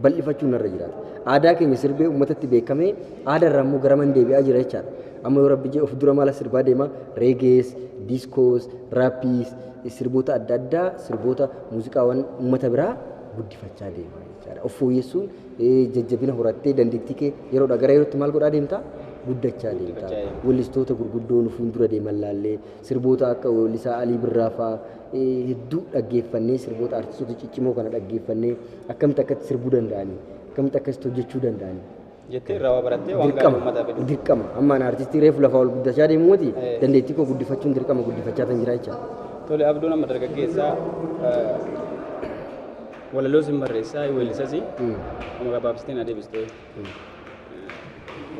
S2: Bal'ifachuun irra jiraata. Aadaa keenya sirbee uummatatti beekamee aadaa irraa immoo gara man deebi'aa jira jechaadha. Amma yoo rabbi jee of dura maala sirbaa deema reegees, diiskoos, raappiis sirboota adda addaa sirboota muuziqaawwan uummata biraa guddifachaa deema jechaadha. Of fooyyessuun jajjabina horattee dandeettii kee yeroodhaa gara yerootti maal godhaa deemta? Guddachaa deemta. Weellistoota gurguddoo nu fuuldura deeman laallee sirboota akka weellisaa Alii Birraa fa'aa hedduu dhaggeeffannee sirboota artistoota ciccimoo kana dhaggeeffannee akkamitti akkatti sirbuu danda'anii akkamitti akkasitti hojjechuu danda'anii.
S1: Jettee irraa waa barattee waan gaarii uummataa fidu.
S2: Dirqama. Amma ani artistii reefu lafaa ol guddachaa deemuuti dandeettii koo guddifachuun dirqama guddifachaa tan jira jechaadha.
S1: Tole Abduun amma dargaggeessaa walaloo sin barreessaa weellisas amma gabaabsiteen adeemsitee.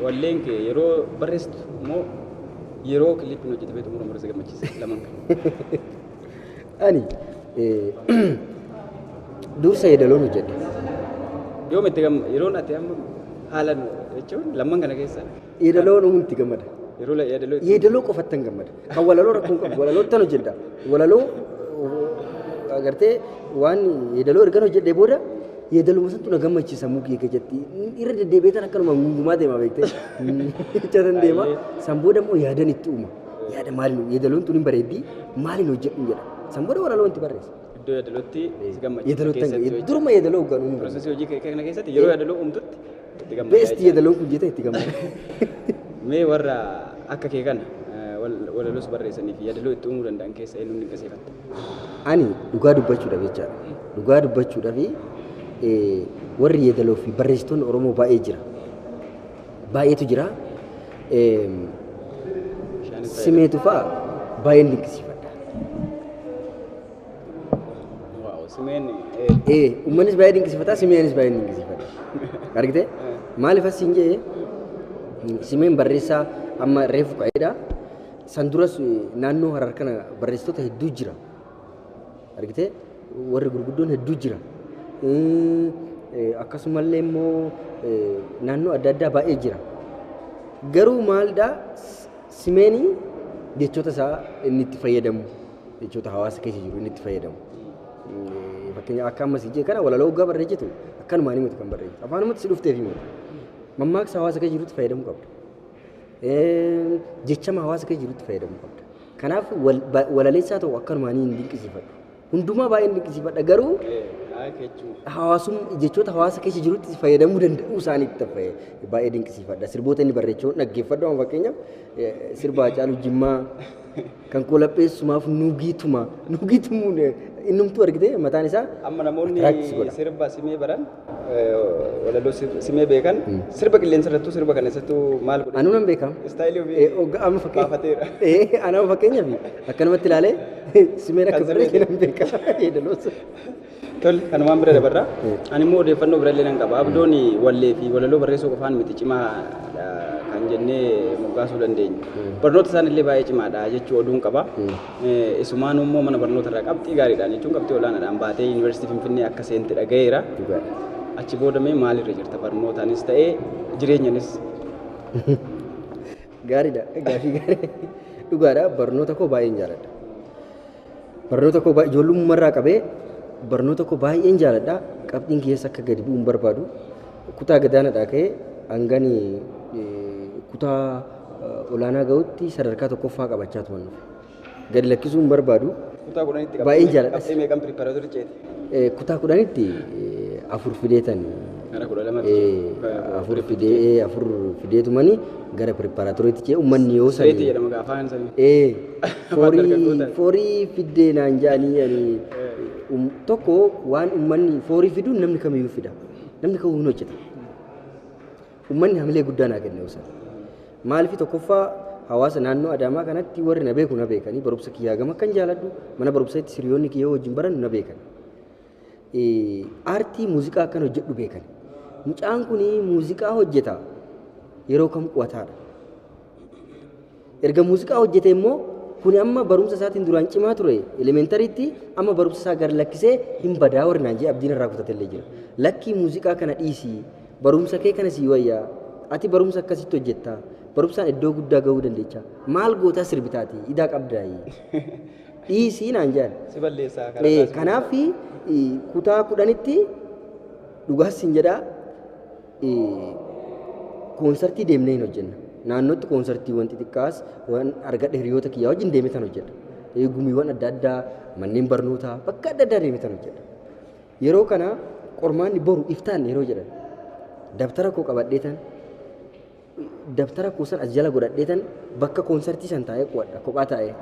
S1: Walleen kee yeroo barreessitu immoo yeroo kiliippiin hojjetamee xumuramu barreessa gammachiisa lamaan kana.
S2: Ani dursa yeedaloon hojjedhe.
S1: Yoom itti gamma yeroon ati amma haalan jechuun lamman kana keessa.
S2: Yeedaloon uumuun itti gammada.
S1: Yeroo yeedaloo itti
S2: Yeedaloo qofattan gammada. Kan walaloo rakkoon qabu walaloo tan hojjedha. Walaloo agartee waan yeedaloo ergan hojjedhee booda yeedaluma santu na gammachiisa mukii keessatti. Irra deddeebi'ee tan akkanuma gungumaa deema beektee. Jechatan deema. San booda immoo yaadan itti uuma. Yaada maaliin yeedaloon tun hin bareeddi maaliin hojjedhu jedha. San booda walaloo itti barreessa.
S1: Iddoo yeedalootti si gammachiisa
S2: Yeedaloo tan
S1: keessatti hojii.
S2: Duruma yeedaloo hoggan uumu.
S1: Piroosesii hojii kana keessatti yeroo yeedaloo uumtutti itti gammadaa.
S2: Beesti yeedaloon kun jetee itti gammada.
S1: Mee warra akka kee kana walaloos barreessanii fi yeedaloo itti uumuu danda'an keessa eenyuun dinqisiifatta?
S2: Ani dhugaa dubbachuudhaaf jechaadha. Dhugaa dubbachuudhaaf warri yeedaloo fi barreessitoonni Oromoo baay'ee jira. Baay'eetu jira. Simeetu fa'a baay'een dinqisiifadha.
S1: Waaw simeen
S2: Uummannis baay'ee dinqisiifata, simeenis baay'ee dinqisiifata. Argitee? Maaliif as siin jedhee simeen barreessaa amma reefu ka'eedha. San duras naannoo Harar kana barreessitoota hedduu jira. Argitee? Warri gurguddoon hedduu jira. Akkasumallee immoo naannoo adda addaa baay'ee jira. Garuu maalidhaa simeenii jechoota isaa inni itti fayyadamu jechoota hawaasa keessa jiru inni itti fayyadamu. Fakkeenya akka ammas ijee kana walaloo hoggaa barreessitu akkanumaan himatu kan barreessitu. Afaanumatti si dhufteef himatu. Mammaaksa hawaasa keessa jirutti fayyadamuu qabda. Jechama hawaasa keessa jirutti fayyadamuu qabda. Kanaaf walaleessaa ta'u akkanumaan hin dinqisiifadhu. Hundumaa baay'een dinqisiifadha garuu hawaasum jechoota hawaasa keessa jirutti fayyadamuu danda'uu isaaniitti baay'ee dinqisiifadha. Sirboota inni barreessuu dhaggeeffadhu amma fakkeenyaaf sirba Haacaaluu Jimmaa kan kolapheessumaaf nuugiituma nuugiitumuun innumtuu argite mataan isaa
S1: Amma namoonni sirba simee baran walaloo simee beekan sirba qilleensa irrattuu sirba kana keessattuu maal godhe?
S2: Anuu nan beekama.
S1: Istaayilii ofii
S2: Amma
S1: baafateera.
S2: Anaa fakkeenyaaf akkanumatti ilaalee simeen akka barreesse nan beeka. Yeedaloos.
S1: Tole kanumaan bira dabarra. Ani immoo odeeffannoo birallee nan qaba. Abdoon wallee fi walaloo barreessuu qofaan miti cimaa kan jennee moggaasuu dandeenya. Barnoota isaan illee baay'ee cimaadha jechuu oduun qaba. Isumaan immoo mana barnoota irraa qabxii gaariidhaan jechuun qabxii olaanaadhaan baatee yuunivarsiitii Finfinnee akka seente dhaga'eera. Achi booda mee maalirra jirta barnootaanis ta'ee jireenyanis?
S2: Gaariidha. Gaafii gaarii. Dhugaadha. Barnoota koo baay'een jaaladha. Barnoota koo ijoollummaa qabee barnoota koo baay'een jaaladha. Qabxiin keessa akka gadi bu'u hin barbaadu. Kutaa gadaanaadhaa ka'ee hangani kutaa olaanaa ga'utti sadarkaa tokkoffaa qabachaa turan dhufe. Gadi lakkisuu hin barbaadu.
S1: Kutaa kudhanitti
S2: Baay'een jaaladha.
S1: Qabxii meeqan piripaaraatorii ceete?
S2: Kutaa kudhanitti 4 fideetan.
S1: Gara 12tti.
S2: 4 fideetumani gara piripaaraatooriitti ce'e uummanni yoo sani.
S1: Sireetii jedhama afaan sanii.
S2: Foorii fiddee naan jedhanii ani tokko waan uummanni foorii fiduun namni kamiyyuu fida. Namni kamiyyuu hin hojjeta. Uummanni hamilee guddaa naa kenne osoo. Maaliif tokkoffaa hawaasa naannoo Adaamaa kanatti warri na beeku na beekanii barumsa kiyyaa gama akkan jaaladhu mana barumsaatti hiriyoonni kiyyaa wajjin barannu na beekan. Aartii muuziqaa akkan hojjedhu beekan. Mucaan kun muuziqaa hojjeta yeroo kam qu'ataadha. Erga muuziqaa hojjete immoo kun amma barumsa isaatiin duraan cimaa ture elementariitti amma barumsa isaa gar lakkisee hin badaa warri naan jee abdiin irraa kutate illee jira. Lakkii muuziqaa kana dhiisii barumsa kee kana sii wayyaa ati barumsa akkasitti hojjetta barumsaan iddoo guddaa gahuu dandeecha maal gootaa sirbitaati idaa qabdaayi dhiisii naan jedhan.
S1: Si balleessaa karaa.
S2: Kanaaf kutaa kudhanitti dhugaas hin jedhaa koonsartii deemnee hin hojjenna. Naannootti koonsartiiwwan xixiqqaas waan argadhe hiriyoota kiyyaa wajjin deemee tan hojjedha. Gumiiwwan adda addaa manneen barnootaa bakka adda addaa deemee tan hojjedha. Yeroo kana qormaanni boru iftaan yeroo jedhan dabtara koo qabadhee tan Dabtara kuusan as jala godhadheetan bakka koonsartii san taa'ee qo'adha kophaa taa'ee.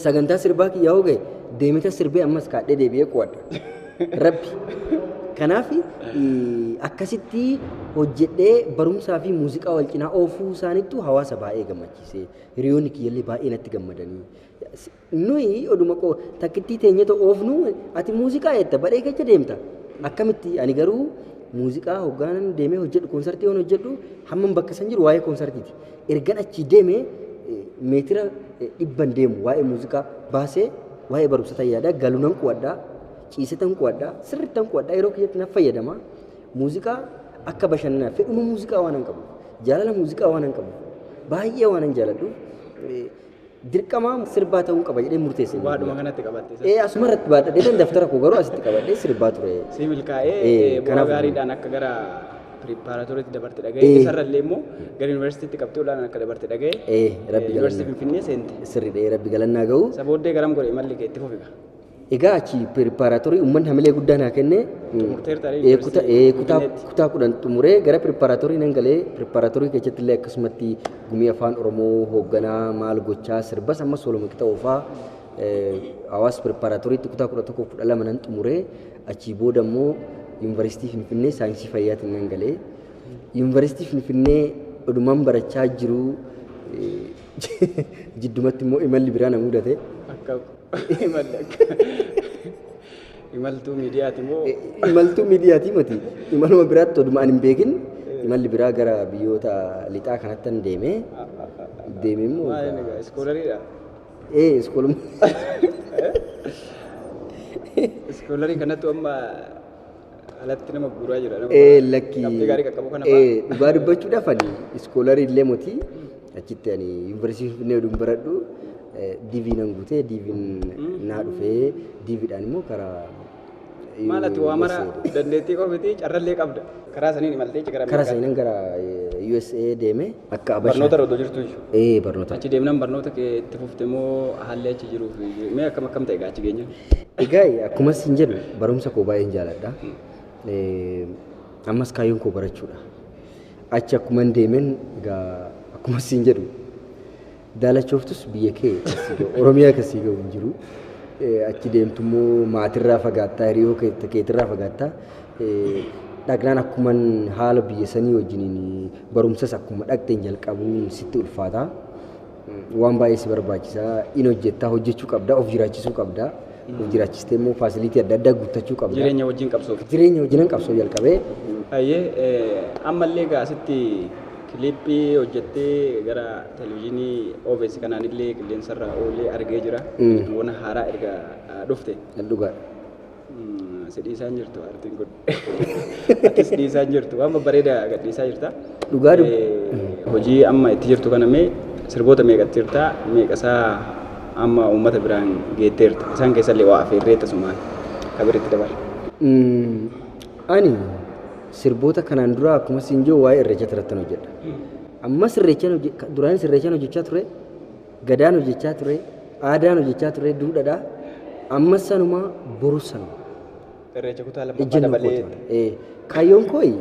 S2: Sagantaa sirbaa kiyyaa hoo ga'e deemeta sirbee ammas kaadhee deebi'ee qo'adha. Rabbi. Kanaaf akkasitti hojjedhee barumsaa fi muuziqaa wal cinaa oofuu isaanittu hawaasa baay'ee gammachiise. Hiriyoonni kiyyallee baay'ee natti gammadanii. Nuyi oduma takkittii teenyeta oofnu ati muuziqaa jetta badhee keessa deemta. Akkamitti ani garuu muuziqaa hoggaanan deemee hojjedhu koonsartii yoon hojjedhu hammam bakka san jiru waa'ee koonsartiiti. Ergan achi deemee meetira 100 deemu waa'ee muuziqaa baasee waa'ee barumsa tayyaadhaa galuunan qo'adhaa ciisetan qo'adhaa sirrittan qo'adhaa yeroo kiyyatti na fayyadama. Muuziqaa akka bashannanaa fedhuma muuziqaa waan hin qabu jaalala muuziqaa waan hin qabu baay'ee waan hin jaaladhu dirqama sirbaa ta'uu qaba jedhee murteesse.
S1: Waadhuma kanatti qabatte.
S2: Asuma irratti baadhadhee daftara koo garuu asitti qabadhee sirbaa ture.
S1: Si milkaa'ee bu'aa gaariidhaan akka gara piripaaraatooriitti dabarte dhaga'ee isarrallee immoo gara yuunivarsiitiitti qabxii olaanaan akka dabarte dhaga'ee
S2: Rabbi
S1: yuunivarsiitii Finfinnee seente.
S2: Sirriidha Rabbi galannaa ga'u.
S1: Isa booddee garam godhe imalli kee itti fufiga.
S2: Egaa achi piripaaraatoorii uummanni hamilee guddaa naa kenne. Kutaa 10 xumuree gara piripaaraatoorii nan galee piripaaraatoorii keessatti illee akkasumatti gumii afaan Oromoo hoogganaa maal gochaa sirbas ammas walumaa qixa oofaa hawaasa piripaaraatooriitti kutaa 11 12 nan xumuree achii booda immoo yuunivarsiitii Finfinnee saayinsii fayyaatiin nan galee yuunivarsiitii Finfinnee odumaan barachaa jiru jiddumatti immoo imalli biraa na mudate.
S1: Imaltuu miidiyaati moo?
S2: Imaltuu miidiyaati mati. Imaluma biraatti oduma ani hin beekin imalli biraa gara biyyoota lixaa kanatti deeme. Deeme immoo.
S1: Maali egaa iskoolariidha?
S2: Iskooluma.
S1: Iskoolarii kanattu amma alatti nama guuraa jira.
S2: Lakki.
S1: Qabxii gaarii qaqqabu kana
S2: Dhugaa dubbachuudhaaf ani iskoolarii illee moti achitti ani yuunivarsiitii Finfinnee oduun baradhu diivii nan guutee diiviin naa dhufee diiviidhaan immoo karaa.
S1: Maal ati waa mara dandeettii qofiti carrallee qabda. Karaa saniin imaltee gara
S2: Karaa saniin gara USA deeme akka Abashaa.
S1: Barnoota irra jirtu iyyuu.
S2: Barnoota.
S1: Achi deemnaan barnoota kee itti fufte moo haalli achi jiruuf mee akkam akkam ta'e achi geenya?
S2: Egaa akkuma siin jedhu barumsa koo baay'een jaaladha. Ammas kaayyoon koo barachuudha. Achi akkuma deemeen egaa akkuma siin jedhu daalachooftus biyya kee Oromiyaa kasii ga'u hin jiru. Achi deemtu immoo maatirraa fagaattaa hiriyoo keetirraa fagaattaa dhagnaan akkuma haala biyya sanii wajjiniin barumsas akkuma dhaqxeen jalqabuun sitti ulfaata. Waan baay'ee si barbaachisaa in hojjettaa hojjechuu qabdaa of jiraachisuu qabdaa. Of jiraachistee immoo faasiliitii adda addaa guuttachuu qabda.
S1: Jireenya wajjin qabsoof.
S2: Jireenya wajjinan qabsoo jalqabee.
S1: Ayyee ammallee egaa asitti kiliippii hojjettee gara televizyiinii OBS kanaan illee qilleensarra oolee argee jira. Wanna haaraa erga dhufte.
S2: Dhugaadha.
S1: Si dhiisaan jirtu aartiin kun. Atis dhiisaan jirtu waan babbareedaa gadhiisaa jirta.
S2: Dhugaa
S1: Hojii amma itti jirtu kana mee sirboota meeqatti jirta meeqasaa amma uummata biraan geetteerta isaan keessallee waa afeerree tasumaan kabiritti dabala.
S2: Ani sirboota kanaan dura akkuma siin jiru waa'ee irreecha irratti hojjedha. Ammas irreechaan duraan irreechaan hojjechaa ture, gadaan hojjechaa ture, aadaan hojjechaa ture, duudhaadha. Ammas sanuma borus sanuma.
S1: Irreecha kutaa lammaffaa dabalee.
S2: Kaayyoon kooyi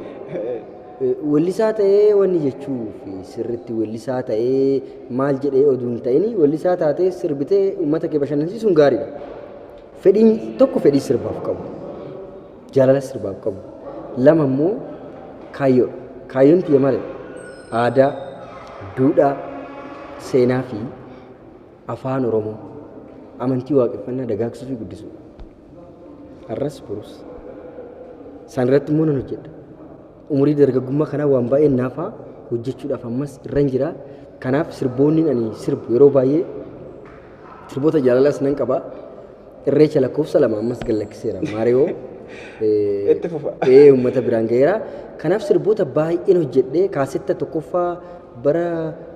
S2: weellisaa ta'ee wanni jechuuf sirriitti weellisaa ta'ee maal jedhee oduu hin ta'in weellisaa taatee sirbitee uummata kee bashannansiisuun gaariidha. Fedhiin tokko fedhii sirbaaf qabu. Jaalala sirbaaf qabu. Lama immoo kaayyoodha. Kaayyoon tiyya maali? Aadaa, duudhaa, seenaa fi afaan Oromoo amantii waaqeffannaa dagaagsuu fi guddisuudha. Har'as borus. Isaan irratti immoo nan hojjedha. Umurii dargaggummaa kanaa waan baay'een naafaa hojjechuudhaaf ammas irra jira. Kanaaf sirboonni ani sirbu yeroo baay'ee sirboota jaalalaas nan qaba. Irreecha lakkoofsa 2 ammas gallakkiseera. Maariyoo.
S1: Itti fufa.
S2: Uummata biraan ga'eera. Kanaaf sirboota baay'een hojjedhee kaasetta tokkoffaa bara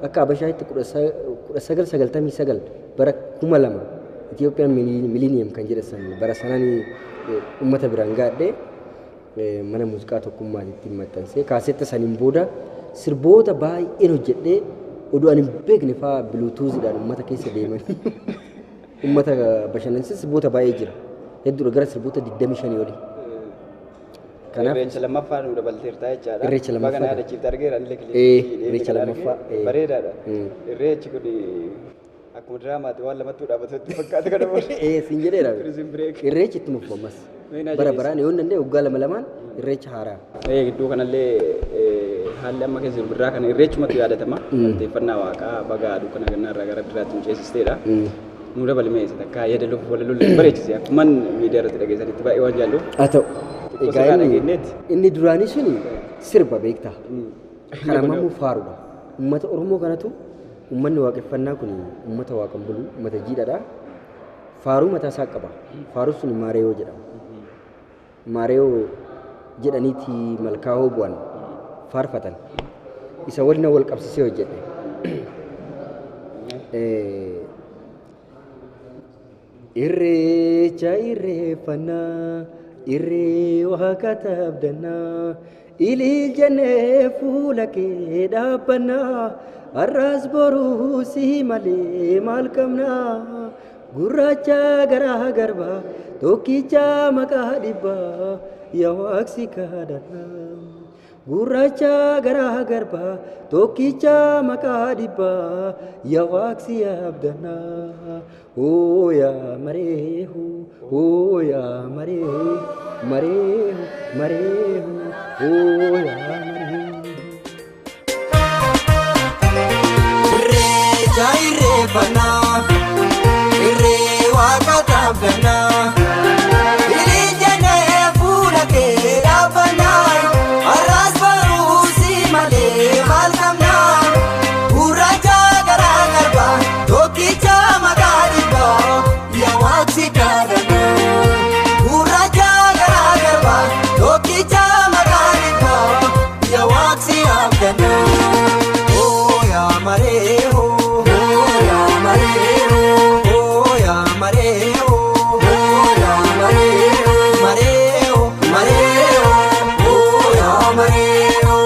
S2: akka Abashaatti 1999 bara 2000 Itiyoophiyaan miiliiniyam kan jedhasan bara sanaan uummata biraan gaadhee mana muuziqaa tokkummaatti maxxansee kaasetta saniin booda sirboota baay'een hojjedhee oduu ani hin beekne fa'aa biluutuuziidhaan uummata keessa deemanii uummata bashannansiisan sirboota baay'ee jira. Hedduudha gara sirboota 25 olii. Kanaaf
S1: Irreecha lammaffaa nu dabalteerta jechaadha.
S2: Irreecha lammaffaa.
S1: Baga na yaadachiifte argeera anillee
S2: Ee, irreecha lammaffaa, ee.
S1: Bareedaadha. Irreechi kun akkuma diraamaati waan lamattuu dhaabbatu itti fakkaata kana booda.
S2: Ee, siin jedheera.
S1: Prison break.
S2: Irreechi ittuma fufa ammas.
S1: Meenaa
S2: Bara
S1: jedhees.
S2: baraan yoo hin danda'e waggaa lama lamaan irreecha haaraa.
S1: Ee, gidduu kanallee haalli amma keessa jiru birraa kana irreechumatu yaadatama. Galateeffannaa waaqaa baga dukkana gannaa irraa gara birraatti nu ceesisteedha. Nu dabalimee isa takka yaada walaloo bareechise akkuman miidiyaa irratti dhageessanitti baay'ee waan jaalluuf.
S2: Haa ta'u.
S1: Xiqqoo
S2: Egaa
S1: sirraa dhageenyeeti.
S2: Inni duraanii suni sirba beektaa. Kan ammaa immoo faaruudha. Uummata Oromoo kanatu uummanni waaqeffannaa kun uummata waaqan bulu, uummata jiidhaadha. Faaruu mataa isaa qaba. Faaruun sun Maareyoo jedhama. Maareyoo jedhaniiti malkaa hoo bu'an faarfatan. Isa waliin wal qabsiisee hojjedhe. Irreecha irreeffannaa, irree waaqa taabdannaa, ilil jennee fuula kee dhaabbannaa, har'as boruu si malee maal qabnaa, gurraacha garaa garbaa, tokkicha maqaa dhibbaa, yaa waaqsi kadhannaa. Gurraacha garaa garbaa, tokkicha maqaa dhibbaa, yaa waaqsi abdannaa. Oo yaa mareehu, oo yaa mareehu, mareehu, mareehu, oo yaa mareehu.
S3: Irreecha irreeffannaa, irree waaqa taabdannaa. Ilil jennee fuula kee dhaabbannaa, har'as baruu si malee maal qabnaa? Gurraacha garaa garbaa, tokkicha maqaa dhibbaa, yaa waaqsi kadhannaa. Gurraacha garaa garbaa, tokkicha maqaa dhibbaa, yaa waaqsi abdannaa. Oo yaa mareeho, oo yaa mareeho, oo yaa mareeho, oo yaa mareeho, mareeho, mareeho, oo yaa mareeho.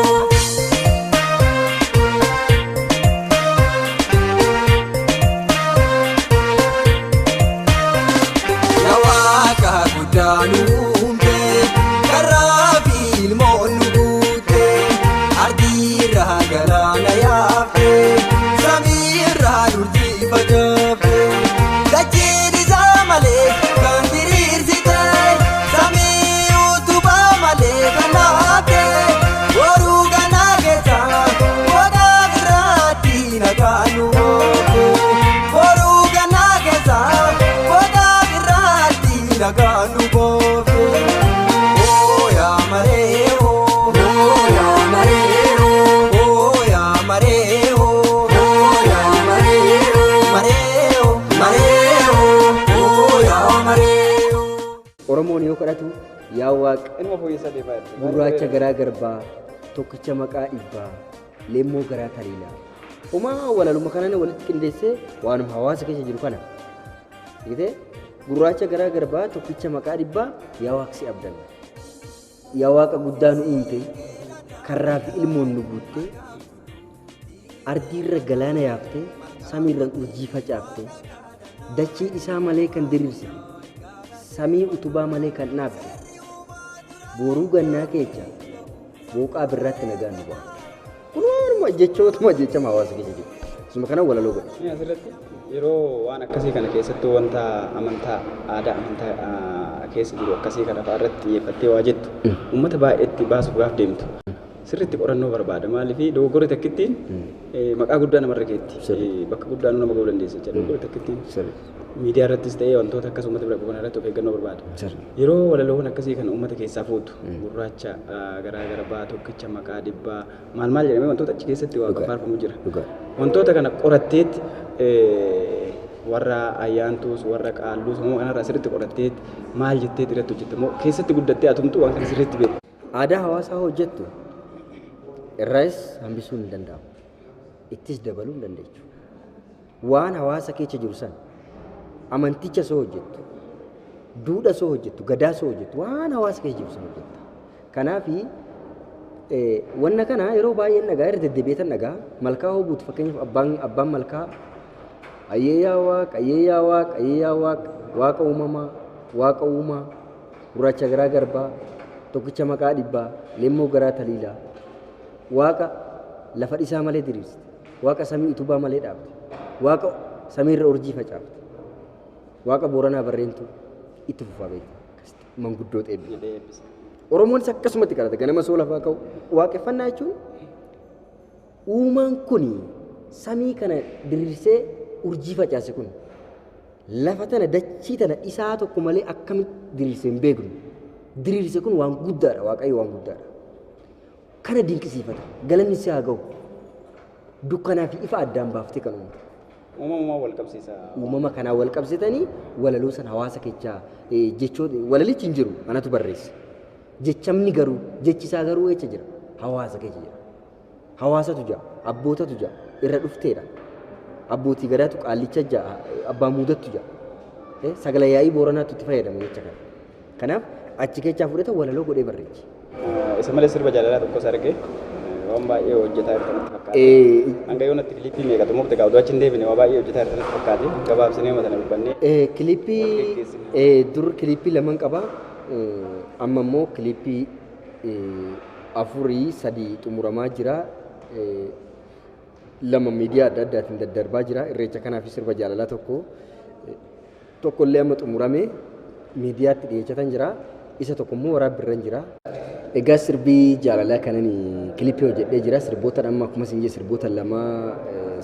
S3: Yaa Waaqa guddaa nu uumte, karraa fi ilmoon nu guute, ardiirraa galaana yaafte, samiirraa urjii facaafte, dachiin isaa malee kan diriirsite, samii utubaa malee kan dhaabde, boruu ganaa keessa waaqa biraatti nagaan nu oofe. Boruu ganaa keessa waaqa biraatti nagaan nu oofe. Oo yaa mareeho, oo yaa mareeho, oo yaa mareeho, oo yaa mareeho, mareeho, mareeho, oo yaa mareeho.
S2: Oromoon yoo kadhatu yaa waaqa
S1: Inuma fooyyessaa deemaa jirti.
S2: gurraacha garaa garbaa, tokkicha maqaa dhibbaa, leemmoo garaa taliilaa. Homaa walaluma kanaan walitti qindeessee waanuma hawaasa keessa jiru kana. Gitee gurraacha garaa garbaa, tokkicha maqaa dhibbaa, yaa waaqsi abdanna. Yaa waaqa guddaa nu uumte, karraa fi ilmoon nu guutte, ardiirra galaana yaaftee, samiirra urjii facaafte, dachii isaa malee kan diriirsite, samii utubaa malee kan dhaabde, booruu gannaa keessa booqaa birraatti nagaan nu ba'a. Kun waanuma jechootuma jechama hawaasa keessa jiru. Isuma kana walaloo godhe.
S1: Inni asirratti yeroo waan akkasii kana keessattuu wanta amantaa aadaa amantaa keessa jiru akkasii kana fa'aa irratti xiyyeeffattee waa jettu uummata baay'eetti baasuuf gaaf deemtu sirriitti qorannoo barbaada. Maaliif dogoggorri takkittiin maqaa guddaa namarra keetti bakka guddaa nama ga'uu dandeessa jechuudha. Dogoggorri takkittiin miidiyaa irrattis ta'ee wantoota akkas uummata bira qaban irratti of eeggannoo barbaada. Yeroo walaloowwan akkasii kana uummata keessaa fuutu gurraacha garaa garbaa, tokkicha maqaa dhibbaa, maal maal jedhamee wantoota achi keessatti waa faarfamu jira. Wantoota kana qoratteetti warra ayyaantuus warra qaalluus uumama kanarraa sirriitti qoratteetti maal jetteetti irratti hojjette moo keessatti guddattee atumtu waan kana sirriitti beektu?
S2: Aadaa hawaasaa hojjettu irraas hambisuun hin danda'amu. Ittis dabaluu hin dandeechu. Waan hawaasa keessa jiru sana amanticha soo hojjettu, duudha soo hojjettu, gadaa soo hojjettu, waan hawaasa keessa jiru sana hojjetta. Kanaafi wanna kana yeroo baay'een dhagaa irra deddeebi'eetan dhagaa malkaa hoo buutu fakkeenyaaf abbaan malkaa ayyee yaa waaqa, ayyee yaa waaqa, ayyee yaa waaqa, waaqa uumamaa, waaqa uumaa, gurraacha garaa garbaa, Tokkicha maqaa dhibbaa leemmoo garaa taliilaa. Waaqa lafa dhisaa malee diriirsite. Waaqa samii utubaa malee dhaabde. Waaqa samiirra urjii facaafte. Waaqa Booranaa barreentu itti fufaa beekta. Akkasitti manguddoo eebbisa. Oromoonis akkasumatti kadhata. Ganama soo lafaa ka'u. Waaqeffannaa jechuun uumaan kun samii kana diriirsee urjii facaase kun lafa tana dachii tana isaa tokko malee akkamitti diriirsee hin beeknu. Diriirse kun waan guddaadha. Waaqayyo waan guddaadha. Kana dinqisiifata. Galanni si haa ga'u. Dukkanaa fi ifa addaan baaftee kan uumte.
S1: Uumamumaan wal qabsiisa.
S2: Uumama kanaan wal qabsiisanii walaloo sana hawaasa keessaa jechoota walalichi hin jiru anatu barreesse. Jechamni garuu jechisaa garuu eessa jira? Hawaasa keessa jira. Hawaasatu jira, abbootatu jira, irra dhufteedha. Abbootii gadaatu qaallicha jira, abbaa muudattu jira. Sagalee yaa'ii Booranaatu itti fayyadama jecha kana. Kanaaf achi keessaa fudhata walaloo godhee barreechi.
S1: Isa malee sirba jaalalaa tokkos arge waan baay'ee hojjetaa jirtanitti fakkaata. Hanga yoonatti kilippii meeqa xumurte qabu achi hin deebine waan baay'ee hojjetaa jirtanitti fakkaate gabaabsinee mata dubbannee.
S2: Kilippii dur kilippii laman qaba. Amma immoo kilippii 4 3 xumuramaa jira. 2 miidiyaa adda addaatiin daddarbaa jira. Irreecha kanaaf sirba jaalalaa tokkollee amma xumurame miidiyaatti dhiyeessatan jira. Isa tokko immoo waraabbiirra jira. Egaa sirbii jaalalaa kanan kilippii hojjedhee jira. Sirboota amma akkuma isin jedhe sirboota lama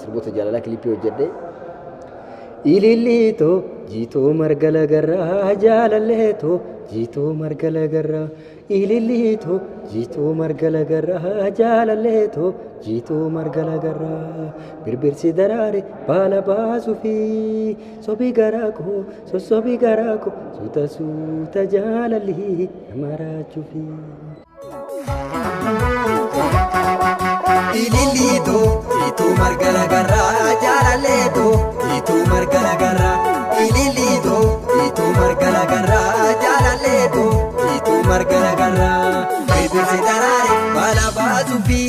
S2: sirboota jaalalaa kilippii hojjedhee. Ililleetoo jiitoo marga lagarraa jaalalleetoo jiitoo marga lagarraa ililleetoo jiitoo marga lagarraa jaalalleetoo jiitoo marga lagarraa birbirsi daraare baala baasuufi sobii garaa koo sossobii garaa koo suuta suuta jaalalli nama raachuufi.
S3: Ililleetoo jiituu marga lagarraa jaalalleetoo jiituu marga lagarraa ililleetoo jiituu marga lagarraa jaalalleetoo jiituu marga lagarraa birbirsi daraare baala baasuufi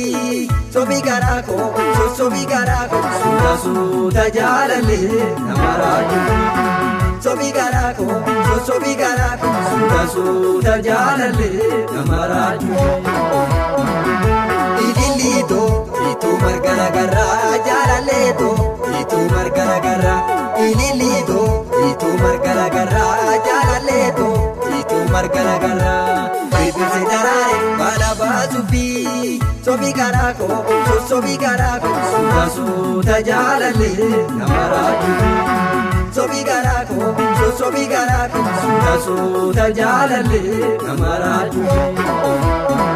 S3: sobii garaa koo sossobii garaa koo suuta suuta jaalallee nama raachuufi sobii garaa koo sossobii garaa koo suuta suuta jaalallee nama raachuufi. Ililleetoo jiituu marga lagarraa jaalalleetoo jiituu marga lagarraa ililleetoo jiituu marga lagarraa jaalalleetoo jiituu marga lagarraa birbirsi daraare baala baasuufi sobii garaa koo sossobii garaa koo suuta suuta jaalallee nama raachuufi sobii garaa koo sossobii garaa koo suuta suuta jaalallee nama raachuufi.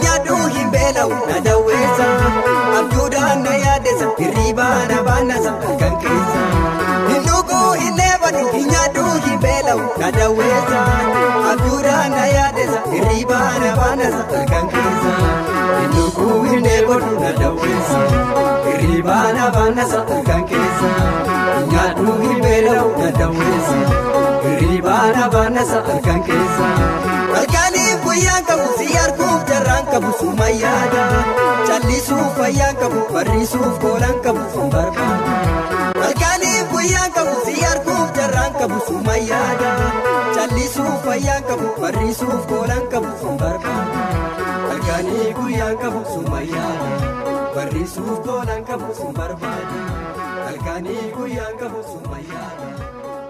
S3: Na dawweessa abjuudhaan na yaadessa hirribaa na baannasa halkan keessa. Hin dhuguu hin dheebadhu hin nyaadhu hin beela'u na dawweessa abjuudhaan na yaadessa hirribaa na baannasa halkan keessa. Hin dhuguu hin dheebadhu na dawweessa hirribaa na baannasa halkan keessa. Hin nyaadhu hin beela'u na dawweessa hirribaa na baannasa halkan keessa. Halkaniif guyyaan qabu si arguuf jarraan qabu suma yaada. Callisuuf fayyaan qabu barriisuuf koolaan qabu sun barbaada. Halkaniif guyyaan qabu si arguuf jarraan qabu suma yaada. Callisuuf fayyaan qabu barriisuuf koolaan qabu sun barbaada. Halkaniif guyyaan qabu suma yaada. Barriisuuf koolaan qabu sun barbaada. Halkaniif guyyaan qabu suma yaada.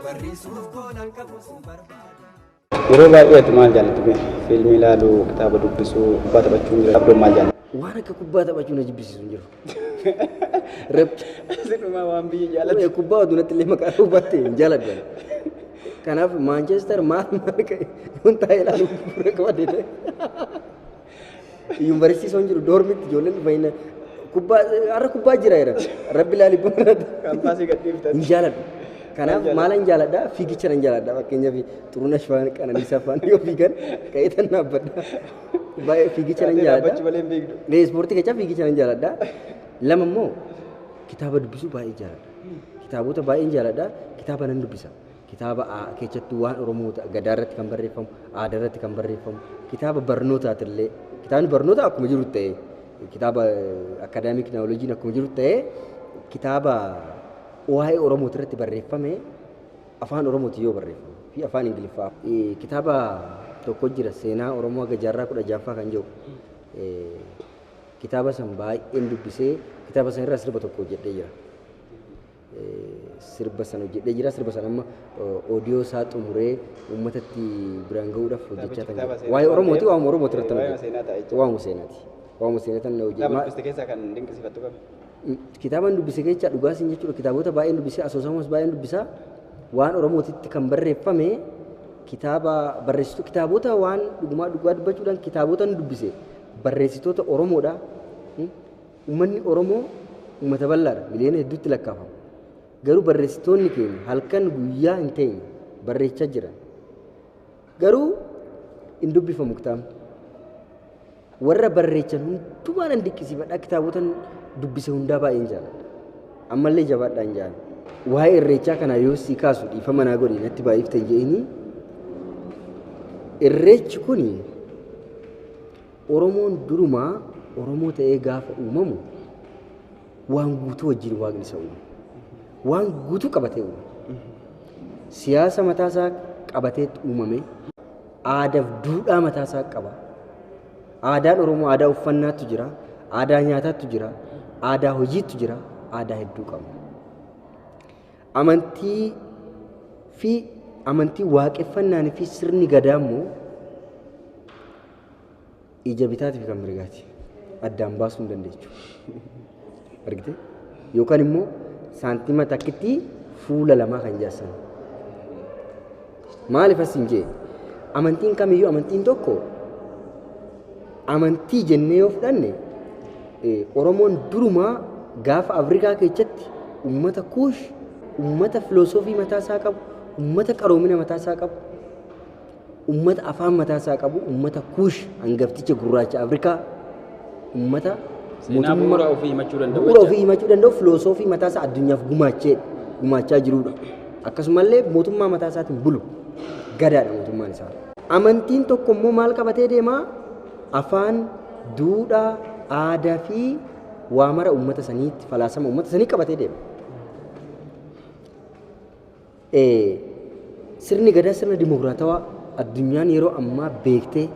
S3: Barriisuuf koolaan qabu sun barbaada.
S1: Yeroo baay'ee ati maal jaallattu? Fiilmii ilaaluu, kitaaba dubbisuu, kubbaa taphachuu jira. Abdoon maal jaallattu?
S2: Waan akka kubbaa taphachuu na jibbisiisu hin jiru.
S1: Sinumaa waan biyya jaallattu.
S2: Kubbaa oduu natti illee maqaa dhubbatte hin jaalladhu. Kanaaf Maanchestar maal maal yoon taa'ee ilaalu bira qabadde ta'e. Yuunivarsiitii osoo hin jiru doormitti ijoolleen dhufanii kubbaa har'a kubbaa jira jedhan rabbi ilaali buna.
S1: Kaampaasii gadhiiftan.
S2: Hin jaalladhu. Kanaaf maalan jaalladha fiigicha nan jaalladha fakkeenyaaf Xurunesh faan Qananiisaa faan yoo fiigan ka'ee tan dhaabbadha. Baay'ee fiigicha nan jaalladha.
S1: Dhaabbachuu malee hin fiigdu.
S2: Ispoortii keessaa fiigicha nan jaalladha. Lama immoo kitaaba dubbisuu baay'ee jaalladha. Kitaabota baay'een jaalladha. Kitaaba nan dubbisa. Kitaaba keessattuu waan Oromoo gadaa irratti kan barreeffamu, aadaa irratti kan barreeffamu, kitaaba barnootaatillee kitaabni barnoota akkuma jiru ta'e kitaaba akaadaamik naawolojiin akkuma jiru ta'e kitaaba waa'ee Oromooti irratti barreeffame afaan Oromooti yoo barreeffame fi afaan Ingiliffaa. Kitaaba tokko jira, seenaa Oromoo haga jaarraa 16ffaa kan jedhu. Kitaaba san baay'een dubbisee, kitaaba san irraa sirba tokko hojjedhee jira. Sirba san hojjedhee jira. Sirba san amma audio isaa xumuree uummatatti biraan gahuudhaaf hojjechaa kan jiru. Waa'ee Oromooti, waa'uma Oromooti irratti
S1: Waa'ee seenaa ta'a jechuudha.
S2: Waa'uma seenaati. Waa'uma seenaa tan hojjedhe.
S1: Kitaaba dubbiste keessaa kan dinqisiifattu qabu?
S2: Kitaaban dubbise keessaa, dhugaa siin jechuudha, kitaabota baay'een dubbisee, asoosamas baay'een dubbisaa, waan Oromootitti kan barreeffame kitaaba barreessitu, kitaabota waan dhugumaa dhugaa dubbachuudhaan kitaabota dubbise barreessitoota Oromoodha. Uummanni Oromoo uummata bal'aadha, miliyoona hedduutti lakkaa'ama. Garuu barreessitoonni keenya halkan guyyaa hin teenye barreechaa jiran. Garuu hin dubbifamu kitaabni. Warra barreechan hundumaa nan dinqisiifadha, kitaabota dubbise hundaa baay'een jaalladha. Ammallee jabaadhaan jaalladha. Waa'ee irreechaa kana yoo si kaasu, dhiifama naa godhi, natti baay'ifte hin jedhini. Irreechi kuni, Oromoon durumaa Oromoo ta'ee gaafa uumamu waan guutuu wajjin waaqni isa uume. Waan guutuu qabatee uume. Siyaasa mataasaa qabateetti uumame. Aadaaf duudhaa mataasaa qaba. Aadaan Oromoo aadaa uffannaatu jira, aadaa nyaataatu jira, aadaa hojiitu jira, aadaa hedduu qaba. Amantii fi amantii waaqeffannaan fi sirni gadaa immoo ija bitaatii fi kan mirgaati. Addaan baasuu hin dandeechu. Argite? Yookaan immoo saantima takkitti fuula lamaa kan jaassan. Maaliif as hin jee? Amantiin kamiyyuu, amantiin tokko amantii jennee yoo fudhanne, Oromoon durumaa gaafa Afrikaa keessatti uummata Kuush, uummata filosoofii mataasaa qabu, uummata qaroomina mataasaa qabu, uummata afaan mataasaa qabu, uummata Kuush hangafticha gurraacha Afrikaa, uummata
S1: Seenaa bu'uura ofii himachuu danda'u.
S2: Bu'uura ofii himachuu danda'u, filosoofii mataasaa addunyaaf gumaachaa jirudha. Akkasumallee mootummaa mataasaatiin bulu, gadaadha mootummaan isaa. Amantiin tokko immoo maal qabatee deemaa? Afaan, duudhaa, aadaa fi waa mara uummata saniitti, falaasama uummata sanii qabatee deema. Sirni gadaa sirna dimokiraatawaa addunyaan yeroo ammaa beektee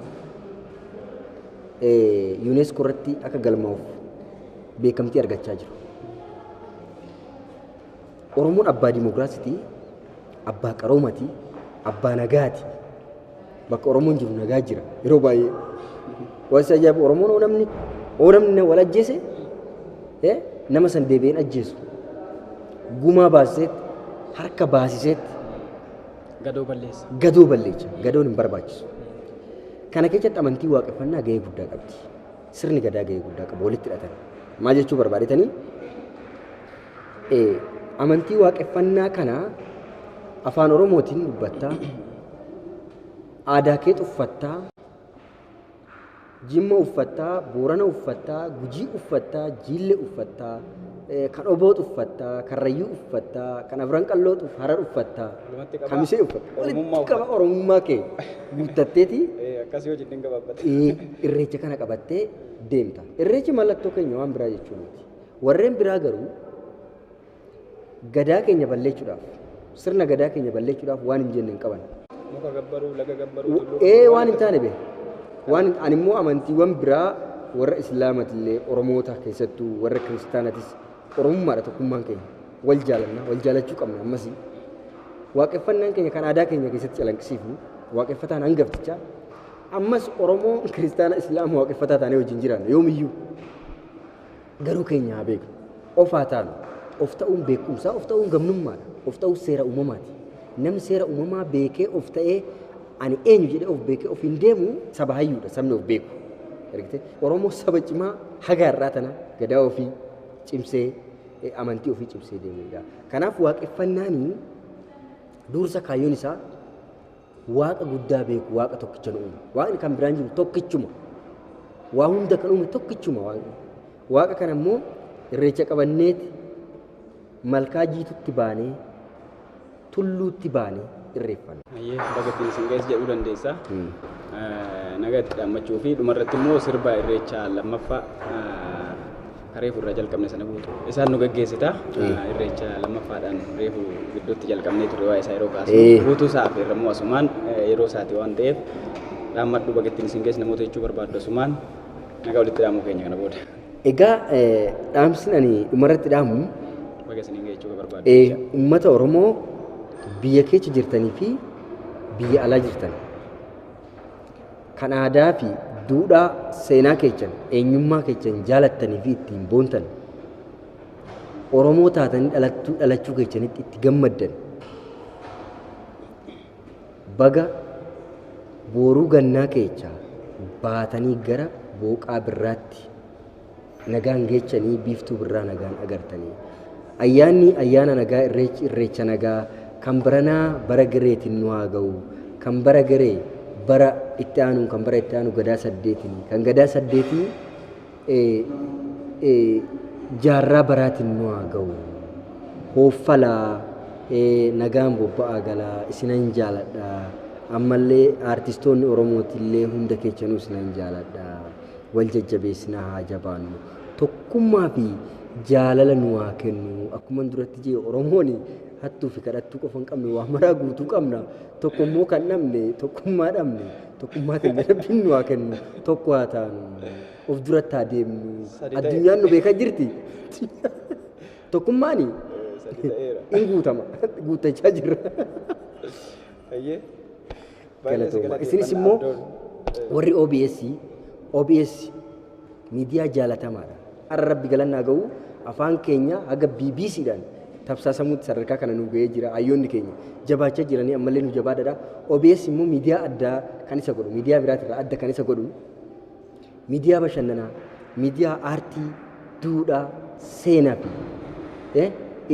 S2: UNESCO irratti akka galmaa'uuf beekamtii argachaa jiru. Oromoon abbaa dimokiraasitii, abbaa qaroomatii, abbaa nagaati. Bakka Oromoon jiru nagaa jira yeroo baay'ee. Waan isa ajaa'ibu, Oromoon hoo namni wal ajjeese nama san deebi'een ajjeesu. Gumaa baasiseetti, harka baasiseetti.
S1: Gadoo balleessa.
S2: Gadoo balleessa. Gadoon hin barbaachisu. Kana keessatti amantii waaqeffannaa gahee guddaa qabdi. Sirni gadaa gahee guddaa qaba, walitti hidhatan. Maal jechuu barbaadetanii? Amantii waaqeffannaa kana afaan Oromootiin dubbattaa, aadaa kee uffattaa, Jimma uffattaa, Boorana uffattaa, Gujii uffattaa, Jiille uffattaa, kan Oboot uffattaa, Karrayyuu uffattaa, kan Afran Qalloo Harar uffattaa,
S1: Walumatti qabaa.
S2: Kamisee uffatta.
S1: Oromummaa.
S2: Walitti qaba Oromummaa kee guuttatteeti.
S1: Akkasii hojii hin gabaabbate.
S2: Irreecha kana qabattee deemta. Irreechi mallattoo keenya, waan biraa jechuu miti. Warreen biraa garuu gadaa keenya balleechuudhaaf, sirna gadaa keenya balleechuudhaaf waan hin jenne hin qaban.
S1: Muka gabbaruu, laga gabbaruu, tulluu.
S2: Waan hin taane bee. Waan ani immoo amantiiwwan biraa warra Islaamatillee, Oromoota keessattuu warra Kiristaanatis, Oromummaadha tokkummaan keenya. Wal jaalanna, wal jaalachuu qabna ammasii. Waaqeffannaan keenya kan aadaa keenya keessatti calaqqisiifnu waaqeffataan hangaftichaa, ammas Oromoo, Kiristaana, Islaama waaqeffataa taanee wajjin jiraanna yoomiyyuu. Garuu keenya haa beeknu. Of haa taanu. Of ta'uun beekumsaa, of ta'uun gamnummaadha. Of ta'uun seera uumamaati. Namni seera uumamaa beekee of ta'ee, ani eenyu jedhee of beekee of hin deemu, saba hayyuudha sabni of beeku. Argitee? Oromoo saba cimaa haga har'aa tana gadaa ofii cimsee, amantii ofii cimsee deemudha. Kanaaf waaqeffannaanii dursa kaayyoon isaa waaqa guddaa beeku, waaqa tokkicha nu uume. Waaqni kan biraan jiru tokkichuma. Waa hunda kan uume tokkichuma waaqni. Waaqa kana immoo irreecha qabanneeti malkaa jiitutti baanee, tulluutti baanee irreeffanna.
S1: Ayyee, baga ittiin isin ga'es jedhuu dandeessa. Nagaa itti dhaammachuu fi dhumarratti immoo sirba irreechaa lammaffaa Reefu irraa jalqabne sana guutu. Isaan nu gaggeessita. Irreecha lammaffaadhaan reefu gidduutti jalqabnee turre waa'ee isaa yeroo kaasnu. Guutuu isaa afeerra immoo asumaan yeroo isaati waan ta'eef dhaammadhu baga ittiin isin geesse namoota jechuu barbaaddu asumaan nagaa walitti dhaamuu keenya kana booda.
S2: Egaa dhaamsin ani dhumarratti dhaamu
S1: Baga isiniin ga'e jechuu barbaaddu.
S2: Uummata Oromoo biyya keessa jirtanii fi biyya alaa jirtan kan aadaa fi duudhaa seenaa keessan eenyummaa keessan jaalattanii fi ittiin boontan Oromoo taatanii dhalachuu keessanitti itti gammaddan baga booruu gannaa keessa baatanii gara booqaa birraatti nagaan geechanii biiftuu birraa nagaan agartanii ayyaanni ayyaana nagaa irreechi irreecha nagaa kan baranaa bara gareetiin nu haa ga'u kan bara garee bara itti aanu kan bara itti aanu gadaa saddeetiin kan gadaa saddeetii jaarraa baraatiin nu haa ga'u hooffalaa nagaan bobba'aa galaa isinan jaaladha ammallee aartistoonni Oromootillee hunda keessanuu isinan jaaladha wal jajjabeessinaa haa jabaannu tokkummaa fi jaalala nu haa kennu akkuma duratti jee Oromoon hattuu fi kadhattuu qofa hin qabne waa maraa guutuu qabna tokko immoo kan dhabne tokkummaa dhabne tokkummaa keenya rabbiin nu haa kennu tokko haa taanu of duratti haa deemnu addunyaan nu beekaa jirti tokkummaani in guutama guuttachaa jirra. Galatooma. Isinis immoo warri OBS miidiyaa jaalatamaadha. Har'a rabbi galannaa ga'u afaan keenya haga BBCdhaan tamsaasamuutti sadarkaa kana nu ga'ee jira. Hayyoonni keenya jabaachaa jiranii ammallee nu jabaadha. OBS immoo miidiyaa addaa kan isa godhu miidiyaa biraatirraa adda kan isa godhu miidiyaa bashannanaa, miidiyaa aartii, duudhaa, seenaa fi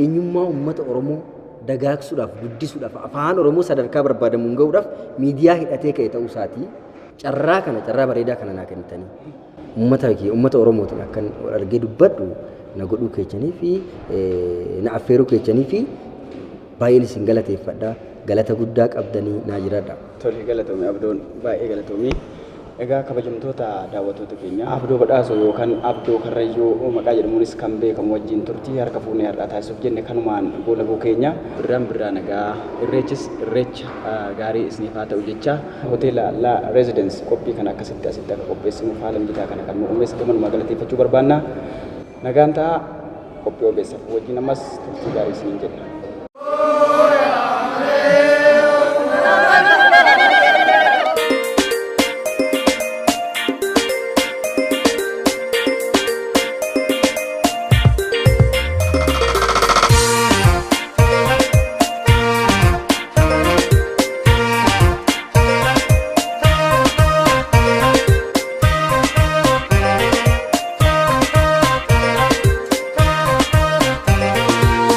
S2: eenyummaa uummata Oromoo dagaagsuudhaaf guddisuudhaaf afaan Oromoo sadarkaa barbaadamuun ga'uudhaaf miidiyaa hidhatee ka'e ta'uu isaatii carraa kana carraa bareedaa kana naa kennitanii uummata Oromootiin akkan wal argee dubbadhu na godhuu keessanii fi na affeeruu keessanii fi baay'een isin galateeffadha. Galata guddaa qabdanii naa jiraadha.
S1: Tole galatoomii Abdoon baay'ee galatoomii. Egaa kabajamtoota daawwattoota keenya Abdoo Badhaasoo yookaan Abdoo Karrayyoo maqaa jedhamuunis kan beekamu wajjin turtii harka fuunee har'aa taasisuuf jenne kanumaan goolabuu keenya birraan birraa nagaa irreechis irreecha gaarii isiniif haa ta'u jecha hoteela La Residence qophii kana akkasitti asitti akka qopheessinuuf haala mijataa kana kan nu uumes gamanumaa galateeffachuu barbaanna. Nagaan ta'a qophii obeessaaf wajjin ammas turtii gaarii isiniin jenna.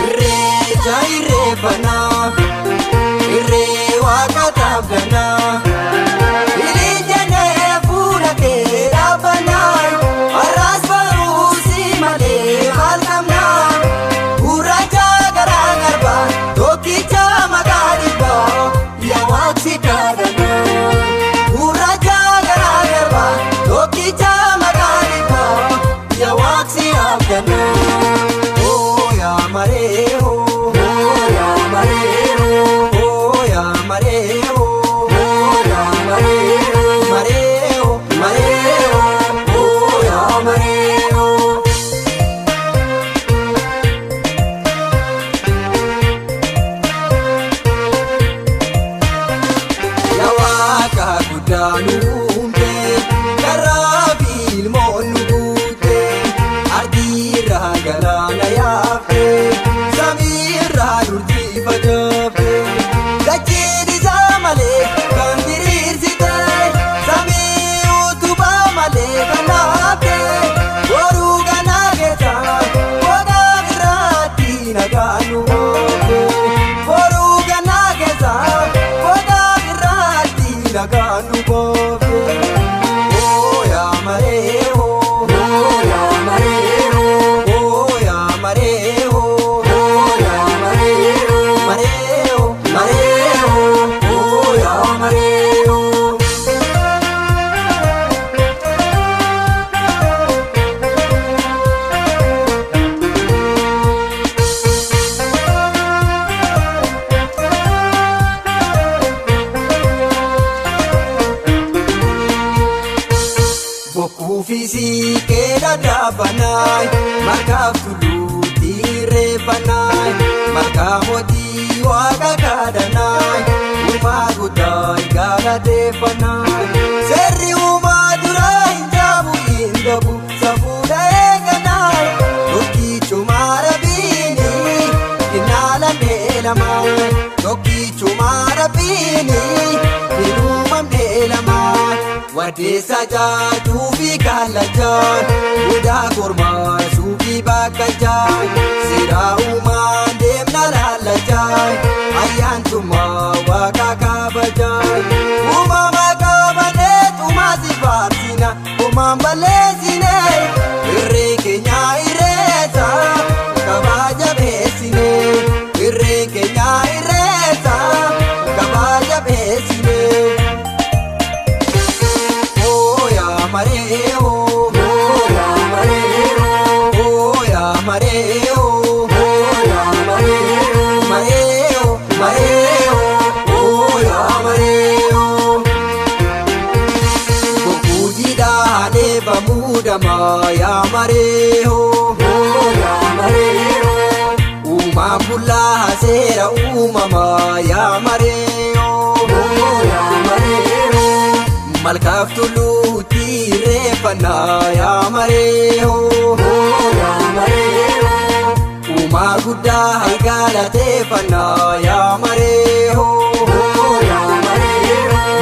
S3: Irreecha irreeffannaa, irree waaqa taphannaa, ililchannee fuula kee dhaabbannaa, har'as baruu si malee maal qabnaa? Gurraacha garaa garbaa, tokkicha maqaa dhibbaa, yaa waaqsi kadhannaa. Gurraacha garaa garbaa, tokkicha maqaa dhibbaa, yaa waaqsi abdannaa. Oya mareho, oya mareho, oya mareho, oya mareho, mareho, mareho, oya mareho. Yaa waaqa guddaa nu uumte, karaa fi ilmoon nu guute, ardiirraa galaana yaafte, samiirraa durtii facaafte, dachiin isaa malee kan diriirsite, samii utubaa malee kan dhaabde, boruu ganaa keessa gogaa birraatti nagaan nu oofte. Boruu ganaa keessa gogaa birraatti nagaan nu oofte. Bokkuu fi siiqee dhadhaabanaay markaaf tulluutti irreeffanaay malkaa mootii waaqa kadhanaay uumaa guddaa galateeffanaay. Seerri uumaa duraa hin jaabu hin dhabu safuudha eeganaay tokkichuma rabbiini kinaala beelamaay tokkichuma rabbiini hin uumamne lamaay. Wadeessa jaatuu fi kaalachaa mudaa kormaa suufii bakkachaa seera uumaa deemna laalachaa ayyaantummaa waaqa kabajaa uumama qabanee tumaa si faarsina homaan balleessine irree keenya irreessa kabaja beessine irree keenya irreessa kabaja beessine. Mareo, oh ya mareo, oh ya mareo, mareo, mareo, oh ya mareo. Bokujida ne bamuda ma ya mareo, oh ya mareo. Uma bulla sera umama ya mareo, oh ya mareo. Malkaaf tulluutti irreeffannaa yaa mareehoo uumaa guddaa galateeffannaa yaa mareehoo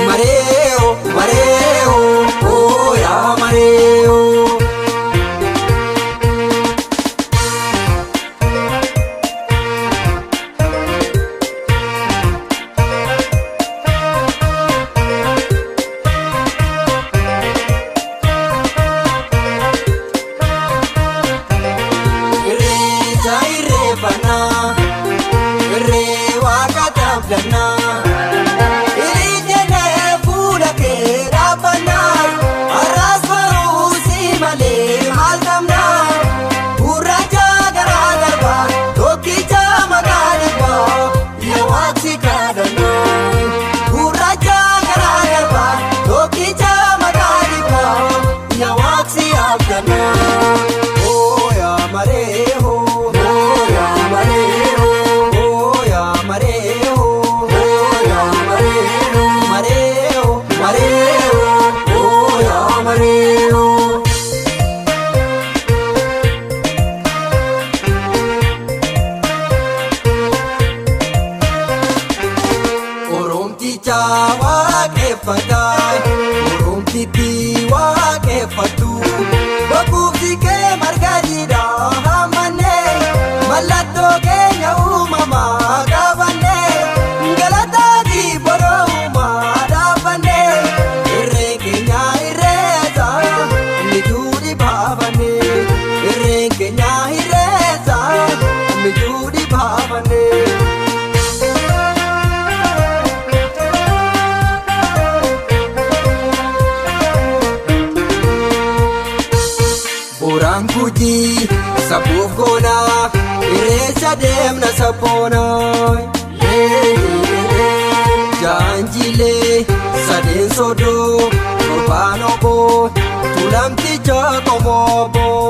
S3: mareehoo mareehoo yaa mareehoo. Sabuuf goonaa irreessa deemna sabboonaa jaanjilee sadeen soddoo torbaan oboo tuulamticha qomooboo.